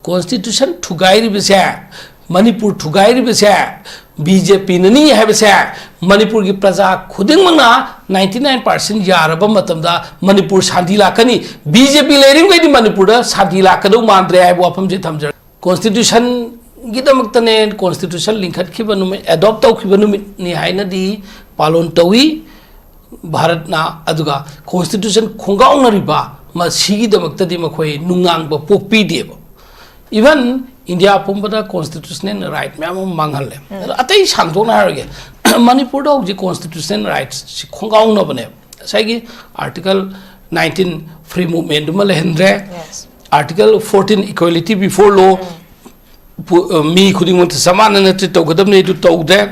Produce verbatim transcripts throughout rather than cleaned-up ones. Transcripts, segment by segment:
Constitution ꯊꯨꯒꯥꯏꯔꯤꯕꯁꯦ, Manipur ꯊꯨꯒꯥꯏꯔꯤꯕꯁꯦ B J ꯄꯤꯅꯅꯤ ꯍꯥꯏꯕꯁꯦ ꯃꯅꯤꯄꯨꯔꯒꯤ ꯄ꯭ꯔꯖꯥ ꯈꯨꯗꯤꯡꯃꯛꯅ ninety nine percent ꯌꯥꯔꯕ ꯃꯇꯝꯗ ꯃꯅꯤꯄꯨꯔ ꯁꯥꯟꯇꯤ ꯂꯥꯛꯀꯅꯤ꯫ ꯕꯤ ꯖꯦ ꯄꯤ ꯂꯩꯔꯤꯉꯩꯗꯤ ꯃꯅꯤꯄꯨꯔꯗ ꯁꯥꯟꯇꯤ ꯂꯥꯛꯀꯗꯧ ꯃꯥꯟꯗ꯭ꯔꯦ ꯍꯥꯏꯕ ꯋꯥꯐꯝꯁꯦ ꯊꯝꯖꯔꯦ꯫ Constitutionꯒꯤꯗꯃꯛꯇꯅꯦ, Constitution ꯂꯤꯡꯈꯠꯈꯤꯕ ꯅꯨꯃꯤꯠ, adopt ꯇꯧꯈꯤꯕ ꯅꯨꯃꯤꯠꯅꯤ ꯍꯥꯏꯅꯗꯤ ꯄꯥꯂꯣꯟ ꯇꯧꯏ ꯚꯥꯔꯠꯅ꯫ ꯑꯗꯨꯒ Constitution ꯈꯣꯡꯒꯥꯎꯅꯔꯤꯕ ꯃꯁꯤꯒꯤꯗꯃꯛꯇꯗꯤ ꯃꯈꯣꯏ ꯅꯨꯡꯉꯥꯡꯕ ꯄꯣꯛꯄꯤꯗꯦꯕ꯫ Even ꯏꯟꯗꯤꯌꯥ ꯄꯨꯝꯕꯗ constitutional right ꯃꯌꯥꯝ ꯑꯃ ꯃꯥꯡꯍꯜꯂꯦ꯫ ꯑꯗꯣ ꯑꯇꯩ ꯁꯥꯡꯗꯣꯛꯅ ꯍꯥꯏꯔꯒꯦ, ꯃꯅꯤꯄꯨꯔꯗ ꯍꯧꯖꯤꯛ constitutional rights ꯁꯤ ꯈꯣꯡꯒꯥꯎꯅꯕꯅꯦꯕ꯫ ꯉꯁꯥꯏꯒꯤ Article nineteen free movementꯗꯨꯃ ꯂꯩꯍꯟꯗ꯭ꯔꯦ꯫ Yes. Article fourteen equality before law, ꯄꯨ- ꯑ, ꯃꯤ ꯈꯨꯗꯤꯡꯃꯛꯇ ꯆꯞ ꯃꯥꯟꯅꯅ treat ꯇꯧꯒꯗꯕꯅꯤ, ꯑꯗꯨ ꯇꯧꯗ꯭ꯔꯦ꯫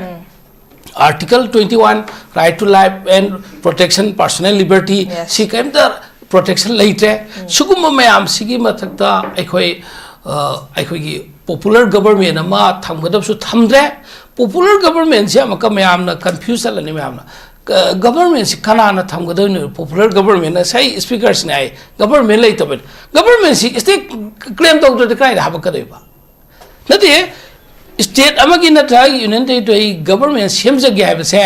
Article twenty one, right to life and protection personal liberty, Yes. ꯁꯤ ꯀꯔꯤꯝꯇ protection ꯂꯩꯇ꯭ꯔꯦ꯫ ꯁꯤꯒꯨꯝꯕ ꯃꯌꯥꯝꯁꯤꯒꯤ ꯃꯊꯛꯇ ꯑꯩꯈꯣꯏ, ꯑ, ꯑꯩꯈꯣꯏꯒꯤ popular government ꯑꯃ ꯊꯝꯒꯗꯕꯁꯨ ꯊꯝꯗ꯭ꯔꯦ꯫ Popular governmentꯁꯦ ꯑꯃꯨꯛꯀ ꯃꯌꯥꯝꯅ confuse ꯆꯠꯂꯅꯤ꯫ ꯃꯌꯥꯝꯅ, ꯀ- governmentꯁꯤ ꯀꯅꯥꯅ ꯊꯝꯒꯗꯣꯏꯅꯣ? Popular government, ꯉꯁꯥꯏ speakerꯁꯤꯅ ꯍꯥꯏ, government ꯂꯩꯇꯕꯅꯤ꯫ Governmentꯁꯤ state claim ꯇꯧꯗ꯭ꯔꯗꯤ ꯀꯗꯥꯏꯗ ꯍꯥꯄꯛꯀꯗꯣꯏꯕ? ꯅꯠꯇꯦ, state ꯑꯃꯒꯤ ꯅꯠꯇ꯭ꯔꯒ union territory government ꯁꯦꯝꯖꯒꯦ ꯍꯥꯏꯕꯁꯦ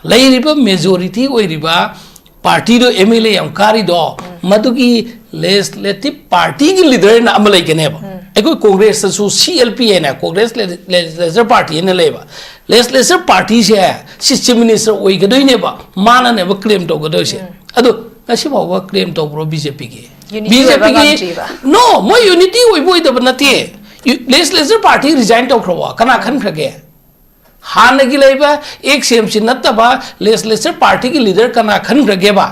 ꯂꯩꯔꯤꯕ majority ꯑꯣꯏꯔꯤꯕ partyꯗꯣ, M L A ꯌꯥꯝ ꯀꯥꯔꯤꯗꯣ, ꯃꯗꯨꯒꯤ legislative partyꯒꯤ leaderꯅ ꯑꯃ ꯂꯩꯒꯅꯦꯕ꯫ ꯑꯩꯈꯣꯏ Congressꯇꯁꯨ C L P ꯍꯥꯏꯅ Congress Legislature Party ꯍꯥꯏꯅ ꯂꯩꯕ꯫ Legislature Partyꯁꯦ ꯁꯤ Chief Minister ꯑꯣꯏꯒꯗꯣꯏꯅꯦꯕ, ꯃꯥꯅꯅꯦꯕ claim ꯇꯧꯒꯗꯣꯏꯁꯦ꯫ ꯑꯗꯣ ꯉꯁꯤ ꯐꯥꯎꯕ claim ꯇꯧꯕ꯭ꯔꯣ B J Pꯒꯤ? Unity ꯑꯣꯏꯕ B J Pꯒꯤ ꯉꯝꯗ꯭ꯔꯤꯕ? No, ꯃꯣꯏ unity ꯑꯣꯏꯕ ꯑꯣꯏꯗꯕ ꯅꯠꯇꯦ꯫ Legislature Party resign ꯇꯧꯈ꯭ꯔꯕꯣ? ꯀꯅꯥ ꯈꯟꯈ꯭ꯔꯒꯦ? ꯍꯥꯟꯅꯒꯤ ꯂꯩꯕ X M C ꯅꯠꯇꯕ Legislature Partyꯒꯤ leader ꯀꯅꯥ ꯈꯟꯈ꯭ꯔꯒꯦꯕ?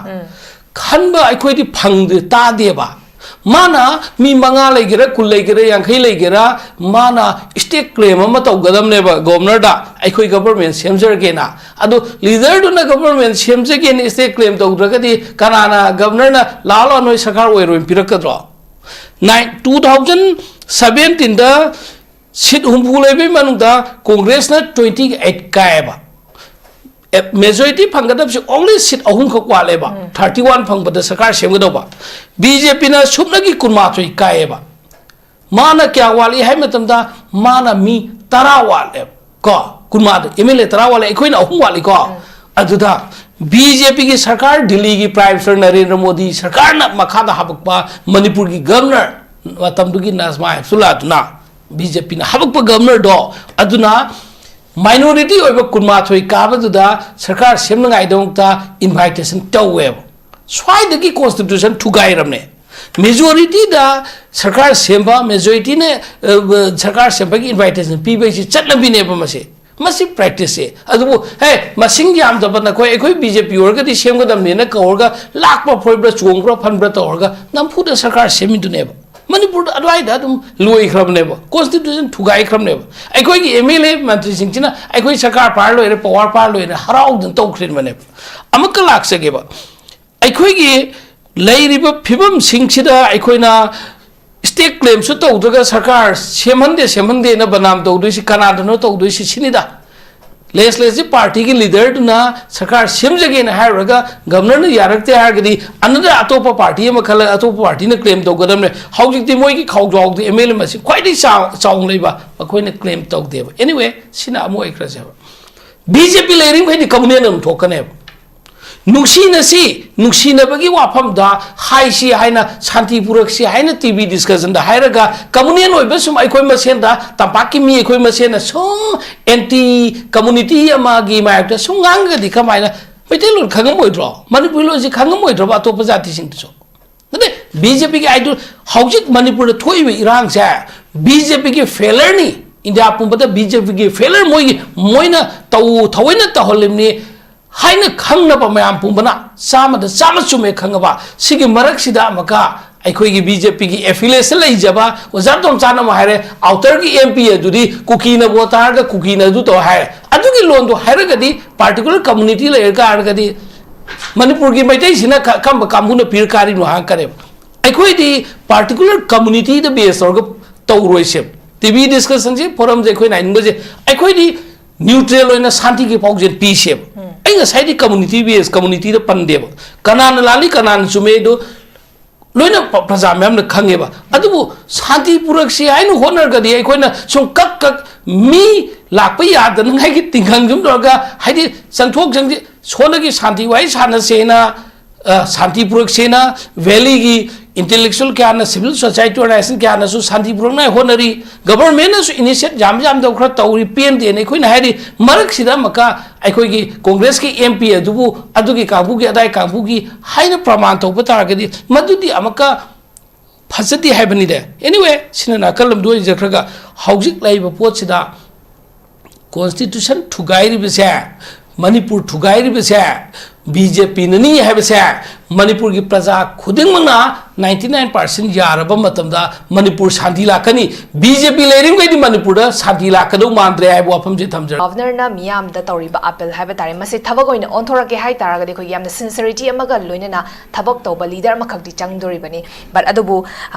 ꯈꯟꯕ ꯑꯩꯈꯣꯏꯗꯤ ꯐꯪꯗꯦ, ꯇꯥꯗꯦꯕ꯫ ꯃꯥꯅ ꯃꯤ ꯃꯉꯥ ꯂꯩꯒꯦꯔꯥ, ꯀꯨꯟ ꯂꯩꯒꯦꯔꯥ, ꯌꯥꯡꯈꯩ ꯂꯩꯒꯦꯔꯥ, ꯃꯥꯅ state claim ꯑꯃ ꯇꯧꯒꯗꯕꯅꯦꯕ governorꯗ, "ꯑꯩꯈꯣꯏ government ꯁꯦꯝꯖꯔꯒꯦꯅ"꯫ ꯑꯗꯣ leaderꯗꯨꯅ government ꯁꯦꯝꯖꯒꯦꯅ state claim ꯇꯧꯗ꯭ꯔꯒꯗꯤ ꯀꯅꯥꯅ, governorꯅ "ꯂꯥꯛꯑꯣ, ꯂꯥꯛꯑꯣ, ꯅꯣꯏ ꯁꯔꯀꯥꯔ ꯑꯣꯏꯔꯣꯏꯅ" ꯄꯤꯔꯛꯀꯗ꯭ꯔꯣ? Nine, two thousand seventeenꯗ seat ꯍꯨꯝꯐꯨ ꯂꯩꯕꯒꯤ ꯃꯅꯨꯡꯗ Congressꯅ twenty eight ꯀꯥꯏꯌꯦꯕ꯫ ꯑꯦ, majority ꯐꯪꯒꯗꯕꯁꯤ only seat ꯑꯍꯨꯝꯈꯛ ꯋꯥꯠꯂꯦꯕ꯫ Thirty one ꯐꯪꯕꯗ ꯁꯔꯀꯥꯔ ꯁꯦꯝꯒꯗꯧꯕ꯫ B J Pꯅ ꯁꯨꯞꯅꯒꯤ ꯀꯨꯟꯃꯥꯊꯣꯏ ꯀꯥꯏꯌꯦꯕ꯫ ꯃꯥꯅ ꯀꯌꯥ ꯋꯥꯠꯂꯤ ꯍꯥꯏ ꯃꯇꯝꯗ, ꯃꯥꯅ ꯃꯤ ꯇꯔꯥ ꯋꯥꯠꯂꯦ ꯀꯣ, ꯀꯨꯟꯃꯉꯥꯗ ꯑꯦꯝ ꯑꯦꯜ ꯑꯦ ꯇꯔꯥ ꯋꯥꯠꯂꯦ, ꯑꯩꯈꯣꯏꯅ ꯑꯍꯨꯝ ꯋꯥꯠꯂꯤꯀꯣ꯫ ꯑꯗꯨꯗ ꯕꯤ ꯖꯦ ꯄꯤꯒꯤ ꯁꯔꯀꯥꯔ, ꯗꯤꯜꯂꯤꯒꯤ ꯄ꯭ꯔꯥꯏꯝ ꯃꯤꯅꯤꯁꯇꯔ ꯅꯔꯦꯟꯗ꯭ꯔ ꯃꯣꯗꯤ ꯁꯔꯀꯥꯔꯅ ꯃꯈꯥꯗ ꯍꯥꯞꯄꯛꯄ ꯃꯅꯤꯄꯨꯔꯒꯤ ꯒꯕꯔꯅꯔ, ꯃꯇꯝꯗꯨꯒꯤ ꯅꯖꯃꯥ ꯍꯦꯞꯇꯨꯜꯂꯥꯗꯨꯅ, ꯕꯤ ꯖꯦ ꯄꯤꯅ ꯍꯥꯞꯄꯛꯄ ꯒꯕꯔꯅꯔꯗꯣ, ꯑꯗꯨꯅ ꯃꯥꯏꯅꯣꯔꯤꯇꯤ ꯑꯣꯏꯕ ꯀꯨꯟꯃꯥꯊꯣꯏ ꯀꯥꯕꯗꯨꯗ ꯁꯔꯀꯥꯔ ꯁꯦꯝꯅꯉꯥꯏꯗꯃꯛꯇ ꯏꯟꯚꯥꯏꯇꯦꯁꯟ ꯇꯧꯋꯦꯕ꯫ ꯁ꯭ꯋꯥꯏꯗꯒꯤ ꯀꯣꯟꯁꯇꯤꯇ꯭ꯌꯨꯁꯟ ꯊꯨꯒꯥꯏꯔꯝꯅꯦ꯫ ꯃꯦꯖꯣꯔꯤꯇꯤꯗ ꯁꯔꯀꯥꯔ ꯁꯦꯝꯕ, ꯃꯦꯖꯣꯔꯤꯇꯤꯅ, ꯑ, ꯁꯔꯀꯥꯔ ꯁꯦꯝꯕꯒꯤ ꯏꯟꯚꯥꯏꯇꯦꯁꯟ ꯄꯤꯕ ꯍꯥꯏꯁꯤ ꯆꯠꯅꯕꯤꯅꯦꯕ ꯃꯁꯤ꯫ ꯃꯁꯤ ꯄ꯭ꯔꯦꯛꯇꯤꯁꯁꯦ꯫ ꯑꯗꯨꯕꯨ, ꯍꯦ, ꯃꯁꯤꯡ ꯌꯥꯝꯗꯕ ꯅꯈꯣꯏ, ꯑꯩꯈꯣꯏ ꯕꯤ ꯖꯦ ꯄꯤ ꯑꯣꯏꯔꯒꯗꯤ ꯁꯦꯝꯒꯗꯕꯅꯦꯅ ꯀꯧꯔꯒ ꯂꯥꯛꯄ ꯐꯣꯏꯕ꯭ꯔꯥ, ꯆꯣꯡꯕ꯭ꯔꯥ, ꯐꯟꯕ꯭ꯔꯥ ꯇꯧꯔꯒ ꯅꯝꯐꯨꯗ ꯁꯔꯀꯥꯔ ꯁꯦꯝꯃꯤꯗꯨꯅꯦꯕ꯫ ꯃꯅꯤꯄꯨꯔꯗ ꯑꯗꯨꯋꯥꯏꯗ ꯑꯗꯨꯝ ꯂꯣꯏꯈ꯭ꯔꯕꯅꯦꯕ, ꯀꯣꯟꯁꯇꯤꯇ꯭ꯌꯨꯁꯟ ꯊꯨꯒꯥꯏꯈ꯭ꯔꯕꯅꯦꯕ꯫ ꯑꯩꯈꯣꯏꯒꯤ ꯑꯦꯝ ꯑꯦꯜ ꯑꯦ ꯃꯟꯇ꯭ꯔꯤꯁꯤꯡꯁꯤꯅ ꯑꯩꯈꯣꯏ ꯁꯔꯀꯥꯔ ꯄꯥꯔ ꯂꯣꯏꯔꯦ, ꯄꯋꯥꯔ ꯄꯥꯔ ꯂꯣꯏꯔꯦ, ꯍꯔꯥꯎꯗꯅ ꯇꯧꯈ꯭ꯔꯤꯕꯅꯦꯕ꯫ ꯑꯃꯨꯛꯀ ꯂꯥꯛꯆꯒꯦꯕ, ꯑꯩꯈꯣꯏꯒꯤ ꯂꯩꯔꯤꯕ ꯐꯤꯕꯝꯁꯤꯡꯁꯤꯗ ꯑꯩꯈꯣꯏꯅ ꯁ꯭ꯇꯦꯠ ꯀ꯭ꯂꯦꯝꯁꯨ ꯇꯧꯗ꯭ꯔꯒ ꯁꯔꯀꯥꯔ ꯁꯦꯝꯍꯟꯗꯦ, ꯁꯦꯝꯍꯟꯗꯦꯅ ꯕꯗꯅꯥꯝ ꯇꯧꯗꯣꯏꯁꯤ ꯀꯅꯥꯗꯅꯣ ꯇꯧꯗꯣꯏꯁꯤ? ꯁꯤꯅꯤꯗ꯫ ꯂꯦꯖꯤꯁꯂꯦꯇꯤꯚ ꯄꯥꯔꯇꯤꯒꯤ ꯂꯤꯗꯔꯗꯨꯅ ꯁꯔꯀꯥꯔ ꯁꯦꯝꯖꯒꯦꯅ ꯍꯥꯏꯔꯨꯔꯒ ꯒꯕꯔꯅꯔꯅ ꯌꯥꯔꯛꯇꯦ ꯍꯥꯏꯔꯒꯗꯤ, ꯑꯅꯗꯔ ꯑꯇꯣꯞꯄ ꯄꯥꯔꯇꯤ ꯑꯃ ꯈꯜꯂꯒ ꯑꯇꯣꯞꯄ ꯄꯥꯔꯇꯤꯅ ꯀ꯭ꯂꯦꯝ ꯇꯧꯒꯗꯕꯅꯦ꯫ ꯍꯧꯖꯤꯛꯇꯤ ꯃꯣꯏꯒꯤ ꯈꯥꯎꯖꯥꯎꯗ ꯑꯦꯝ ꯑꯦꯜ ꯑꯦ ꯃꯁꯤꯡ ꯈ꯭ꯋꯥꯏꯗꯒꯤ ꯆꯥꯎ-, ꯆꯥꯎꯅ ꯂꯩꯕ, ꯃꯈꯣꯏꯅ ꯀ꯭ꯂꯦꯝ ꯇꯧꯗꯦꯕ꯫ ꯑꯦꯅꯤꯋꯦ, ꯁꯤꯅ ꯑꯃ ꯑꯣꯏꯈ꯭ꯔꯁꯦꯕ꯫ ꯕꯤ ꯖꯦ ꯄꯤ ꯂꯩꯔꯤꯃꯈꯩꯗꯤ ꯀꯝꯃꯨꯅꯦꯜ ꯑꯗꯨꯝ ꯊꯣꯛꯀꯅꯦꯕ꯫ ꯅꯨꯡꯁꯤꯅꯁꯤ, ꯅꯨꯡꯁꯤꯅꯕꯒꯤ ꯋꯥꯐꯝꯗ ꯍꯥꯏꯁꯤ ꯍꯥꯏꯅ, ꯁꯥꯟꯇꯤ ꯄꯨꯔꯛꯁꯤ ꯍꯥꯏꯅ ꯇꯤ ꯚꯤ ꯗꯤꯁꯀꯁꯟꯗ ꯍꯥꯏꯔꯒ, ꯀꯝꯃꯨꯅꯦꯜ ꯑꯣꯏꯕ ꯁꯨꯝ ꯑꯩꯈꯣꯏ ꯃꯁꯦꯟꯗ, ꯇꯝꯄꯥꯛꯀꯤ ꯃꯤ ꯑꯩꯈꯣꯏ ꯃꯁꯦꯟꯅ ꯁꯨꯝ ꯑꯦꯟꯇꯤ ꯀꯝꯃꯨꯅꯤꯇꯤ ꯑꯃꯒꯤ ꯃꯥꯌꯣꯛꯇ ꯁꯨꯝ ꯉꯥꯡꯉꯒꯗꯤ ꯀꯃꯥꯏꯅ ꯃꯩꯇꯩꯂꯣꯟ ꯈꯪꯉꯝꯃꯣꯏꯗ꯭ꯔꯣ? ꯃꯅꯤꯄꯨꯔꯤ ꯂꯣꯟꯁꯤ ꯈꯪꯉꯝꯃꯣꯏꯗ꯭ꯔꯕ ꯑꯇꯣꯞꯄ ꯖꯥꯇꯤꯁꯤꯡꯗꯨꯁꯨ? ꯅꯠꯇꯦ, ꯕꯤ ꯖꯦ ꯄꯤꯒꯤ ꯑꯥꯏꯗꯣꯜ-, ꯍꯧꯖꯤꯛ ꯃꯅꯤꯄꯨꯔꯗ ꯊꯣꯛꯏꯕ ꯏꯔꯥꯡꯁꯦ ꯕꯤ ꯖꯦ ꯄꯤꯒꯤ ꯐꯦꯂꯔꯅꯤ, ꯏꯟꯗꯤꯌꯥ ꯄꯨꯝꯕꯗ ꯕꯤ ꯖꯦ ꯄꯤꯒꯤ ꯐꯦꯂꯔ꯫ ꯃꯣꯏꯒꯤ, ꯃꯣꯏꯅ ꯇꯧ-, ꯊꯑꯣꯏꯅ ꯇꯧꯍꯜꯂꯤꯕꯅꯤ ꯍꯥꯏꯅ ꯈꯪꯅꯕ ꯃꯌꯥꯝ ꯄꯨꯝꯕꯅ ꯆꯥꯝꯃꯗ ꯆꯥꯝꯃ ꯆꯨꯝꯃꯦ ꯈꯪꯉꯕ꯫ ꯁꯤꯒꯤ ꯃꯔꯛꯁꯤꯗ ꯑꯃꯨꯛꯀ ꯑꯩꯈꯣꯏꯒꯤ ꯕꯤ ꯖꯦ ꯄꯤꯒꯤ ꯑꯦꯐꯤꯂꯦꯁꯟ ꯂꯩꯖꯕ ꯑꯣꯖꯥ ꯇꯣꯝꯆꯥꯅ ꯑꯃꯨꯛ ꯍꯥꯏꯔꯦ, ꯑꯥꯎꯇꯔꯒꯤ ꯑꯦꯝ ꯄꯤ ꯑꯗꯨꯗꯤ ꯀꯨꯀꯤꯅ ꯚꯣꯠ ꯇꯥꯔꯒ ꯀꯨꯀꯤꯅ ꯑꯗꯨ ꯇꯧ ꯍꯥꯏꯔꯦ꯫ ꯑꯗꯨꯒꯤ ꯂꯣꯟꯗꯣ ꯍꯥꯏꯔꯒꯗꯤ, ꯄꯥꯔꯇꯤꯀꯨꯂꯔ ꯀꯝꯃꯨꯅꯤꯇꯤ ꯂꯩꯔ ꯇꯥꯔꯒꯗꯤ, ꯃꯅꯤꯄꯨꯔꯒꯤ ꯃꯩꯇꯩꯁꯤꯅ ꯀ-, ꯀꯔꯝꯕ ꯀꯥꯡꯕꯨꯅ ꯄꯤꯔ ꯀꯥꯔꯤꯅꯣ ꯍꯥꯏꯔꯛꯀꯅꯦꯕ꯫ ꯑꯩꯈꯣꯏꯗꯤ ꯄꯥꯔꯇꯤꯀꯨꯂꯔ ꯀꯝꯃꯨꯅꯤꯇꯤꯗ ꯕꯦꯁ ꯇꯧꯔꯒ ꯇꯧꯔꯣꯏꯁꯦ꯫ ꯇꯤ ꯚꯤ ꯗꯤꯁꯀꯁꯟꯁꯦ, ꯐꯣꯔꯝꯁꯦ ꯑꯩꯈꯣꯏꯅ ꯍꯥꯏꯅꯤꯡꯕꯁꯦ, ꯑꯩꯈꯣꯏꯗꯤ ꯅ꯭ꯌꯨꯇ꯭ꯔꯦꯜ ꯑꯣꯏꯅ ꯁꯥꯟꯇꯤꯒꯤ ꯄꯥꯎꯖꯦꯜ ꯄꯤꯁꯦꯕ꯫ ꯑꯩ ꯉꯁꯥꯏꯗꯤ ꯀꯝꯃꯨꯅꯤꯇꯤ ꯕꯦꯁ, ꯀꯝꯃꯨꯅꯤꯇꯤꯗ ꯄꯟꯗꯦꯕ꯫ ꯀꯅꯥꯅ ꯂꯥꯜꯂꯤ, ꯀꯅꯥꯅ ꯆꯨꯝꯃꯦ, ꯑꯗꯨ ꯂꯣꯏꯅ ꯄ- ꯄ꯭ꯔꯖꯥ ꯃꯌꯥꯝꯅ ꯈꯪꯉꯦꯕ꯫ ꯑꯗꯨꯕꯨ ꯁꯥꯟꯇꯤ ꯄꯨꯔꯛꯁꯤ ꯍꯥꯏꯅ ꯍꯣꯠꯅꯔꯒꯗꯤ ꯑꯩꯈꯣꯏꯅ ꯁꯨꯝ ꯀꯛ ꯀꯛ ꯃꯤ ꯂꯥꯛꯄ ꯌꯥꯗꯅꯉꯥꯏꯒꯤ ꯇꯤꯡꯈꯪ ꯁꯨꯝ ꯇꯧꯔꯒ, ꯍꯥꯏꯗꯤ, ꯆꯪꯊꯣꯛ ꯆꯪꯁꯤꯟ, ꯁꯣꯝꯗꯒꯤ ꯁꯥꯟꯇꯤ ꯋꯥꯔꯤ ꯁꯥꯟꯅꯁꯦꯅ, ꯑ, ꯁꯥꯟꯇꯤ ꯄꯨꯔꯛꯁꯦꯅ ꯚꯦꯂꯤꯒꯤ intellectual ꯀꯌꯥꯅ, civil society organization ꯀꯌꯥꯅꯁꯨ ꯁꯥꯟꯇꯤ ꯄꯨꯔꯛꯅꯉꯥꯏ ꯍꯣꯠꯅꯔꯤ, ꯒꯕꯔꯃꯦꯟꯅꯁꯨ initiate ꯌꯥꯝ ꯌꯥꯝꯗꯕ ꯈꯔ ꯇꯧꯔꯤ, ꯄꯦꯟꯗꯦꯅ ꯑꯩꯈꯣꯏꯅ ꯍꯥꯏꯔꯤ꯫ ꯃꯔꯛꯁꯤꯗ ꯑꯃꯨꯛꯀ ꯑꯩꯈꯣꯏꯒꯤ ꯀꯣꯡꯒ꯭ꯔꯦꯁꯀꯤ M P ꯑꯗꯨꯕꯨ ꯑꯗꯨꯒꯤ ꯀꯥꯡꯕꯨꯒꯤ, ꯑꯗꯥꯏ ꯀꯥꯡꯕꯨꯒꯤ ꯍꯥꯏꯅ ꯄ꯭ꯔꯃꯥꯟ ꯇꯧꯕ ꯇꯥꯔꯒꯗꯤ, ꯃꯗꯨꯗꯤ ꯑꯃꯨꯛꯀ ꯐꯖꯗꯦ ꯍꯥꯏꯕꯅꯤꯗ꯫ Anyway, ꯁꯤꯅ ꯅꯥꯀꯜ ꯑꯃꯗ ꯑꯣꯏꯖꯈ꯭ꯔꯒ, ꯍꯧꯖꯤꯛ ꯂꯩꯔꯤꯕ ꯄꯣꯠꯁꯤꯗ constitution ꯊꯨꯒꯥꯏꯔꯤꯕꯁꯦ, ꯃꯅꯤꯄꯨꯔ ꯊꯨꯒꯥꯏꯔꯤꯕꯁꯦ B J Pꯅꯅꯤ ꯍꯥꯏꯕꯁꯦ ꯃꯅꯤꯄꯨꯔꯒꯤ ꯄ꯭ꯔꯖꯥ ꯈꯨꯗꯤꯡꯃꯛꯅ ninety nine percent ꯌꯥꯔꯕ ꯃꯇꯝꯗ ꯃꯅꯤꯄꯨꯔ ꯁꯥꯟꯇꯤ ꯂꯥꯛꯀꯅꯤ꯫ B J P ꯂꯩꯔꯤꯉꯩꯗꯤ ꯃꯅꯤꯄꯨꯔꯗ ꯁꯥꯟꯇꯤ ꯂꯥꯛꯀꯗꯧ ꯃꯥꯟꯗ꯭ꯔꯦ ꯍꯥꯏꯕ ꯋꯥꯐꯝꯁꯤ ꯊꯝꯖꯔꯒꯦ꯫ ꯒꯚꯔꯅꯔꯅ ꯃꯤꯌꯥꯝꯗ ꯇꯧꯔꯤꯕ ꯑꯥꯄꯤꯜ ꯍꯥꯏꯕ ꯇꯥꯔꯦ, ꯃꯁꯤ ꯊꯕꯛ ꯑꯣꯏꯅ ꯑꯣꯟꯊꯣꯔꯛꯀꯦ ꯍꯥꯏ ꯇꯥꯔꯒꯗꯤ ꯑꯩꯈꯣꯏꯒꯤ ꯌꯥꯝꯅ sincerity ꯑꯃꯒ ꯂꯣꯏꯅꯅ ꯊꯕꯛ ꯇꯧꯕ ꯂꯤꯗꯔ ꯑꯃꯈꯛꯇꯤ ꯆꯪꯗꯣꯔꯤꯕꯅꯤ꯫ But ꯑꯗꯨꯕꯨ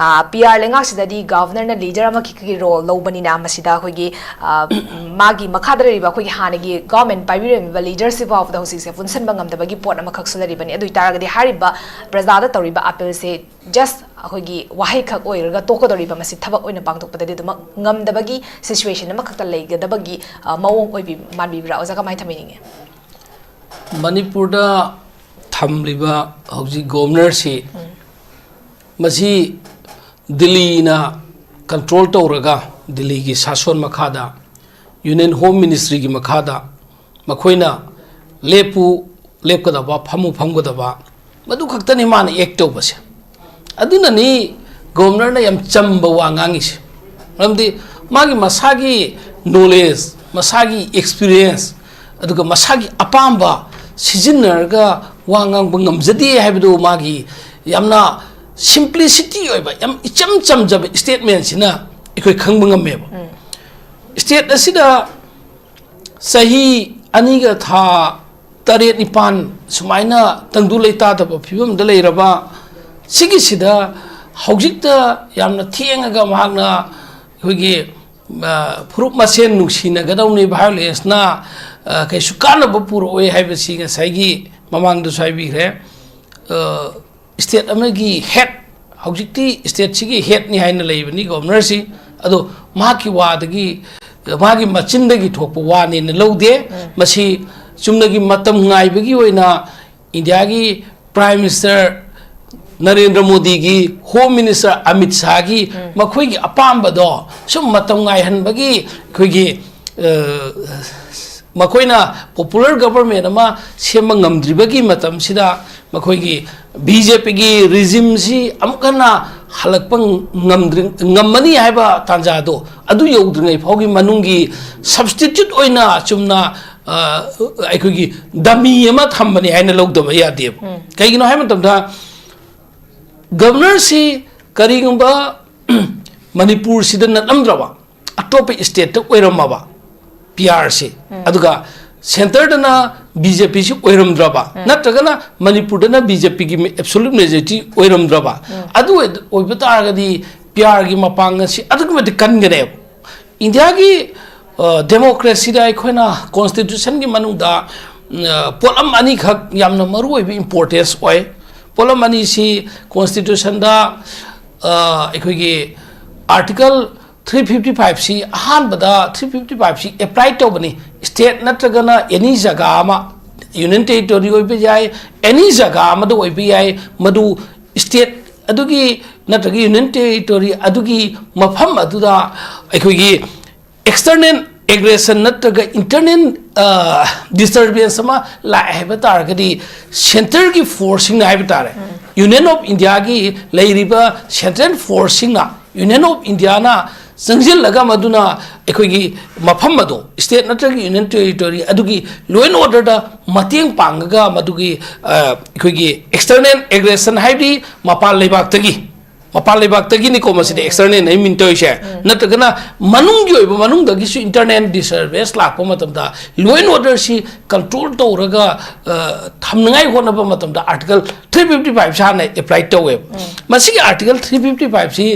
ꯄꯤ ꯑꯥꯔ ꯂꯩꯉꯥꯛꯁꯤꯗꯗꯤ ꯒꯚꯔꯅꯔꯅ ꯂꯤꯗꯔ ꯑꯃꯈꯛꯀꯤ ꯔꯣꯜ ꯂꯧꯕꯅꯤꯅ, ꯃꯁꯤꯗ ꯑꯩꯈꯣꯏꯒꯤ, ꯑ, ꯃꯥꯒꯤ ꯃꯈꯥꯗ ꯂꯩꯔꯤꯕ ꯑꯩꯈꯣꯏꯒꯤ ꯍꯥꯟꯅꯒꯤ ꯒꯚꯔꯟꯃꯦꯟꯠ ꯄꯥꯏꯕꯤꯔꯝꯃꯤꯕ ꯂꯤꯗꯔꯁꯤ ꯐꯥꯎꯕꯗ ꯍꯧꯖꯤꯛꯁꯦ ꯄꯨꯟꯁꯤꯟꯕ ꯉꯝꯗꯕꯒꯤ ꯄꯣꯠ ꯑꯃꯈꯛꯁꯨ ꯂꯩꯔꯤꯕꯅꯤ꯫ ꯑꯗꯨ ꯑꯣꯏꯇꯥꯔꯒꯗꯤ ꯍꯥꯏꯔꯤꯕ ꯄ꯭ꯔꯖꯥꯗ ꯇꯧꯔꯤꯕ ꯑꯥꯄꯤꯜꯁꯦ just ꯑꯩꯈꯣꯏꯒꯤ ꯋꯥꯍꯩꯈꯛ ꯑꯣꯏꯔꯒ ꯇꯣꯛꯀꯗꯧꯔꯤꯕ, ꯃꯁꯤ ꯊꯕꯛ ꯑꯣꯏꯅ ꯄꯥꯡꯊꯣꯛꯄꯗꯗꯤ ꯑꯗꯨꯃꯛ ꯉꯝꯗꯕꯒꯤ situation ꯑꯃꯈꯛꯇ ꯂꯩꯒꯗꯕꯒꯤ, ꯑ, ꯃꯑꯣꯡ ꯑꯣꯏꯕꯤ ꯃꯥꯟꯕꯤꯕ꯭ꯔꯥ? ꯑꯣꯖꯥ, ꯀꯃꯥꯏꯅ ꯊꯝꯕꯤꯅꯤꯡꯉꯤ? ꯃꯅꯤꯄꯨꯔꯗ ꯊꯝꯂꯤꯕ ꯍꯧꯖꯤꯛ ꯒꯣꯕꯔꯅꯔꯁꯤ, ꯃꯁꯤ ꯗꯤꯜꯂꯤꯅ ꯀꯟꯇ꯭ꯔꯣꯜ ꯇꯧꯔꯒ, ꯗꯤꯜꯂꯤꯒꯤ ꯁꯥꯁꯣꯟ ꯃꯈꯥꯗ, Union Home Ministryꯒꯤ ꯃꯈꯥꯗ ꯃꯈꯣꯏꯅ ꯂꯦꯞꯄꯨ ꯂꯦꯞꯀꯗꯕ, ꯐꯝꯃꯨ ꯐꯝꯒꯗꯕ, ꯃꯗꯨ ꯈꯛꯇꯅꯤ ꯃꯥꯅ ꯑꯦꯛ ꯇꯧꯕꯁꯦ꯫ ꯑꯗꯨꯅꯅꯤ ꯒꯣꯕꯔꯅꯔꯅ ꯌꯥꯝ ꯆꯝꯕ ꯋꯥ ꯉꯥꯡꯉꯤꯁꯦ꯫ ꯃꯔꯝꯗꯤ ꯃꯥꯒꯤ ꯃꯁꯥꯒꯤ ꯅꯣꯂꯦꯖ, ꯃꯁꯥꯒꯤ ꯑꯦꯛꯁꯄꯤꯔꯤꯌꯦꯟꯁ, ꯑꯗꯨꯒ ꯃꯁꯥꯒꯤ ꯑꯄꯥꯝꯕ ꯁꯤꯖꯤꯟꯅꯔꯒ ꯋꯥ ꯉꯥꯡꯕ ꯉꯝꯖꯗꯦ ꯍꯥꯏꯕꯗꯨ ꯃꯥꯒꯤ ꯌꯥꯝꯅ simplicity ꯑꯣꯏꯕ, ꯌꯥꯝ ꯏꯆꯝ ꯆꯝꯖꯕ ꯁ꯭ꯇꯦꯠꯃꯦꯟꯁꯤꯅ ꯑꯩꯈꯣꯏ ꯈꯪꯕ ꯉꯝꯃꯦꯕ꯫ ꯁ꯭ꯇꯦꯠ ꯑꯁꯤꯗ ꯆꯍꯤ ꯑꯅꯤꯒ ꯊꯥ ꯇꯔꯦꯠ ꯅꯤꯄꯥꯟ ꯁꯨꯃꯥꯏꯅ ꯇꯪꯗꯨ ꯂꯩꯇꯥꯗꯕ ꯐꯤꯕꯝꯗ ꯂꯩꯔꯕ ꯁꯤꯒꯤꯁꯤꯗ ꯍꯧꯖꯤꯛꯇ ꯌꯥꯝꯅ ꯊꯦꯡꯉꯒ ꯃꯍꯥꯛꯅ ꯑꯩꯈꯣꯏꯒꯤ, ꯑ, ꯐꯨꯔꯨꯞ ꯃꯁꯦꯟ ꯅꯨꯡꯁꯤꯅꯒꯗꯧꯅꯤ, ꯚꯥꯏꯑꯣꯂꯦꯟꯁꯅ, ꯑ, ꯀꯩꯁꯨ ꯀꯥꯟꯅꯕ ꯄꯨꯔꯛꯑꯣꯏ ꯍꯥꯏꯕꯁꯤ ꯉꯁꯥꯏꯒꯤ ꯃꯃꯥꯡꯗꯁꯨ ꯍꯥꯏꯕꯤꯈ꯭ꯔꯦ꯫ ꯑ, ꯁ꯭ꯇꯦꯠ ꯑꯃꯒꯤ ꯍꯦꯗ ꯍꯧꯖꯤꯛꯇꯤ ꯁ꯭ꯇꯦꯠꯁꯤꯒꯤ ꯍꯦꯠꯅꯤ ꯍꯥꯏꯅ ꯂꯩꯕꯅꯤ ꯒꯣꯕꯔꯅꯔꯁꯤ꯫ ꯑꯗꯣ ꯃꯍꯥꯛꯀꯤ ꯋꯥꯗꯒꯤ, ꯃꯥꯒꯤ ꯃꯆꯤꯟꯗꯒꯤ ꯊꯣꯛꯄ ꯋꯥꯅꯦꯅ ꯂꯧꯗꯦ꯫ ꯃꯁꯤ ꯆꯨꯝꯅꯒꯤ ꯃꯇꯝ ꯉꯥꯏꯕꯒꯤ ꯑꯣꯏꯅ ꯏꯟꯗꯤꯌꯥꯒꯤ ꯄ꯭ꯔꯥꯏꯝ ꯃꯤꯅꯤꯁꯇꯔ ꯅꯔꯦꯟꯗ꯭ꯔ ꯃꯣꯗꯤꯒꯤ, ꯍꯣꯝ ꯃꯤꯅꯤꯁꯇꯔ ꯑꯃꯤꯠ ꯁꯥꯍꯒꯤ, ꯃꯈꯣꯏꯒꯤ ꯑꯄꯥꯝꯕꯗꯣ ꯁꯨꯝ ꯃꯇꯝ ꯉꯥꯏꯍꯟꯕꯒꯤ ꯑꯩꯈꯣꯏꯒꯤ, ꯑ, ꯃꯈꯣꯏꯅ ꯄꯣꯄꯨꯂꯔ ꯒꯕꯔꯃꯦꯟ ꯑꯃ ꯁꯦꯝꯕ ꯉꯝꯗ꯭ꯔꯤꯕꯒꯤ ꯃꯇꯝꯁꯤꯗ ꯃꯈꯣꯏꯒꯤ ꯕꯤ ꯖꯦ ꯄꯤꯒꯤ ꯔꯤꯖꯤꯝꯁꯤ ꯑꯃꯨꯛ ꯍꯟꯅ ꯍꯜꯂꯛꯄ ꯉꯝꯗ꯭ꯔꯤ-, ꯉꯝꯃꯅꯤ ꯍꯥꯏꯕ ꯇꯥꯟꯖꯥꯗꯣ ꯑꯗꯨ ꯌꯧꯗ꯭ꯔꯤꯉꯩ ꯐꯥꯎꯒꯤ ꯃꯅꯨꯡꯒꯤ ꯁꯕꯁꯇꯤꯇ꯭ꯌꯨꯠ ꯑꯣꯏꯅ ꯆꯨꯝꯅ, ꯑ, ꯑꯩꯈꯣꯏꯒꯤ ꯗꯃꯤ ꯑꯃ ꯊꯝꯕꯅꯤ ꯍꯥꯏꯅ ꯂꯧꯗꯕ ꯌꯥꯗꯦꯕ꯫ ꯀꯩꯒꯤꯅꯣ ꯍꯥꯏꯕ ꯃꯇꯝꯗ ꯒꯕꯔꯅꯔꯁꯤ ꯀꯔꯤꯒꯨꯝꯕ ꯃꯅꯤꯄꯨꯔꯁꯤꯗ ꯅꯠꯂꯝꯗ꯭ꯔꯕ, ꯑꯇꯣꯞꯄ ꯁ꯭ꯇꯦꯠꯇ ꯑꯣꯏꯔꯝꯃꯕ ꯄꯤ ꯑꯥꯔꯁꯤ, ꯑꯗꯨꯒ ꯁꯦꯟꯇꯔꯗꯅ ꯕꯤ ꯖꯦ ꯄꯤꯁꯤ ꯑꯣꯏꯔꯝꯗ꯭ꯔꯕ, ꯅꯠꯇ꯭ꯔꯒꯅ ꯃꯅꯤꯄꯨꯔꯗꯅ ꯕꯤ ꯖꯦ ꯄꯤꯒꯤ ꯑꯦꯕꯁꯣꯂꯨꯠ ꯃꯦꯖꯣꯔꯤꯇꯤ ꯑꯣꯏꯔꯝꯗ꯭ꯔꯕ, ꯑꯗꯨ ꯑꯣꯏ-, ꯑꯣꯏꯕ ꯇꯥꯔꯒꯗꯤ ꯄꯤ ꯑꯥꯔꯒꯤ ꯃꯄꯥꯡꯒꯜꯁꯤ ꯑꯗꯨꯛꯀꯤ ꯃꯇꯤꯛ ꯀꯟꯒꯅꯦꯕ꯫ ꯏꯟꯗꯤꯌꯥꯒꯤ, ꯑ, ꯗꯦꯃꯣꯀ꯭ꯔꯦꯁꯤꯗ ꯑꯩꯈꯣꯏꯅ ꯀꯣꯟꯁꯇꯤꯇ꯭ꯌꯨꯁꯟꯒꯤ ꯃꯅꯨꯡꯗ, ꯎꯝ, ꯑ, ꯄꯣꯠꯂꯝ ꯑꯅꯤꯈꯛ ꯌꯥꯝꯅ ꯃꯔꯨ ꯑꯣꯏꯕ ꯏꯝꯄꯣꯔꯇꯦꯟꯁ ꯑꯣꯏ꯫ ꯄꯣꯠꯂꯝ ꯑꯅꯤꯁꯤ ꯀꯣꯟꯁꯇꯤꯇ꯭ꯌꯨꯁꯟꯗ, ꯑ, ꯑꯩꯈꯣꯏꯒꯤ ꯑꯥꯔꯇꯤꯀꯜ ꯊ꯭ꯔꯤ ꯐꯤꯐꯇꯤ ꯐꯥꯏꯚꯁꯤ ꯑꯍꯥꯟꯕꯗ ꯊ꯭ꯔꯤ ꯐꯤꯐꯇꯤ ꯐꯥꯏꯚꯁꯤ ꯑꯦꯄ꯭ꯂꯥꯏ ꯇꯧꯕꯅꯤ꯫ ꯁ꯭ꯇꯦꯠ ꯅꯠꯇ꯭ꯔꯒꯅ ꯑꯦꯅꯤ ꯖꯒꯥ ꯑꯃ, ꯌꯨꯅꯤꯌꯟ ꯇꯦꯔꯤꯇꯣꯔꯤ ꯑꯣꯏꯕ ꯌꯥꯏ, ꯑꯦꯅꯤ ꯖꯒꯥ ꯑꯃꯗ ꯑꯣꯏꯕ ꯌꯥꯏ, ꯃꯗꯨ ꯁ꯭ꯇꯦꯠ ꯑꯗꯨꯒꯤ ꯅꯠꯇ꯭ꯔꯒ ꯌꯨꯅꯤꯌꯟ ꯇꯦꯔꯤꯇꯣꯔꯤ ꯑꯗꯨꯒꯤ ꯃꯐꯝ ꯑꯗꯨꯗ ꯑꯩꯈꯣꯏꯒꯤ ꯑꯦꯛꯁꯇꯔꯅꯦꯜ ꯑꯦꯒ꯭ꯔꯦꯁꯟ ꯅꯠꯇ꯭ꯔꯒ ꯏꯟꯇꯔꯅꯦꯜ ꯗꯤꯁꯇꯔꯕꯦꯟꯁ ꯑꯃ ꯂꯥꯛꯑꯦ ꯍꯥꯏꯕ ꯇꯥꯔꯒꯗꯤ, ꯁꯦꯟꯇꯔꯒꯤ ꯐꯣꯔꯁꯁꯤꯡꯅ ꯍꯥꯏꯕ ꯇꯥꯔꯦ, ꯌꯨꯅꯤꯌꯟ ꯑꯣꯐ ꯏꯟꯗꯤꯌꯥꯒꯤ ꯂꯩꯔꯤꯕ ꯁꯦꯟꯇ꯭ꯔꯦꯜ ꯐꯣꯔꯁꯁꯤꯡꯅ, ꯌꯨꯅꯤꯌꯟ ꯑꯣꯐ ꯏꯟꯗꯤꯌꯥꯅ ꯆꯪꯁꯤꯜꯂꯒ ꯃꯗꯨꯅ ꯑꯩꯈꯣꯏꯒꯤ ꯃꯐꯝ ꯑꯗꯣ, ꯁ꯭ꯇꯦꯠ ꯅꯠꯇ꯭ꯔꯒ ꯌꯨꯅꯤꯌꯟ ꯇꯦꯔꯤꯇꯣꯔꯤ ꯑꯗꯨꯒꯤ ꯂꯣ ꯑꯦꯟ ꯑꯣꯔꯗꯔꯗ ꯃꯇꯦꯡ ꯄꯥꯡꯉꯒ ꯃꯗꯨꯒꯤ, ꯑ, ꯑꯩꯈꯣꯏꯒꯤ ꯑꯦꯛꯁꯇꯔꯅꯦꯜ ꯑꯦꯒ꯭ꯔꯦꯁꯟ ꯍꯥꯏꯕꯗꯤ ꯃꯄꯥꯟ ꯂꯩꯕꯥꯛꯇꯒꯤ, ꯃꯄꯥꯟ ꯂꯩꯕꯥꯛꯇꯒꯤꯅꯤꯀꯣ ꯃꯁꯤꯗꯤ ꯑꯦꯛꯁꯇꯔꯅꯦꯜ ꯑꯩ ꯃꯤꯟ ꯇꯧꯔꯤꯁꯦ, ꯅꯠꯇ꯭ꯔꯒꯅ ꯃꯅꯨꯡꯒꯤ ꯑꯣꯏꯕ, ꯃꯅꯨꯡꯗꯒꯤꯁꯨ ꯏꯟꯇꯔꯅꯦꯜ ꯗꯤꯁꯇꯔꯕꯦꯟꯁ ꯂꯥꯛꯄ ꯃꯇꯝꯗ ꯂꯣ ꯑꯦꯟ ꯑꯣꯔꯗꯔꯁꯤ ꯀꯟꯇ꯭ꯔꯣꯜ ꯇꯧꯔꯒ, ꯑ, ꯊꯝꯅꯉꯥꯏ ꯍꯣꯠꯅꯕ ꯃꯇꯝꯗ ꯑꯥꯔꯇꯤꯀꯜ ꯊ꯭ꯔꯤ ꯐꯤꯐꯇꯤ ꯐꯥꯏꯚꯁꯤ ꯍꯥꯟꯅ ꯑꯦꯄ꯭ꯂꯥꯏ ꯇꯧꯋꯦꯕ꯫ ꯃꯁꯤꯒꯤ ꯑꯥꯔꯇꯤꯀꯜ ꯊ꯭ꯔꯤ ꯐꯤꯐꯇꯤ ꯐꯥꯏꯚꯁꯤ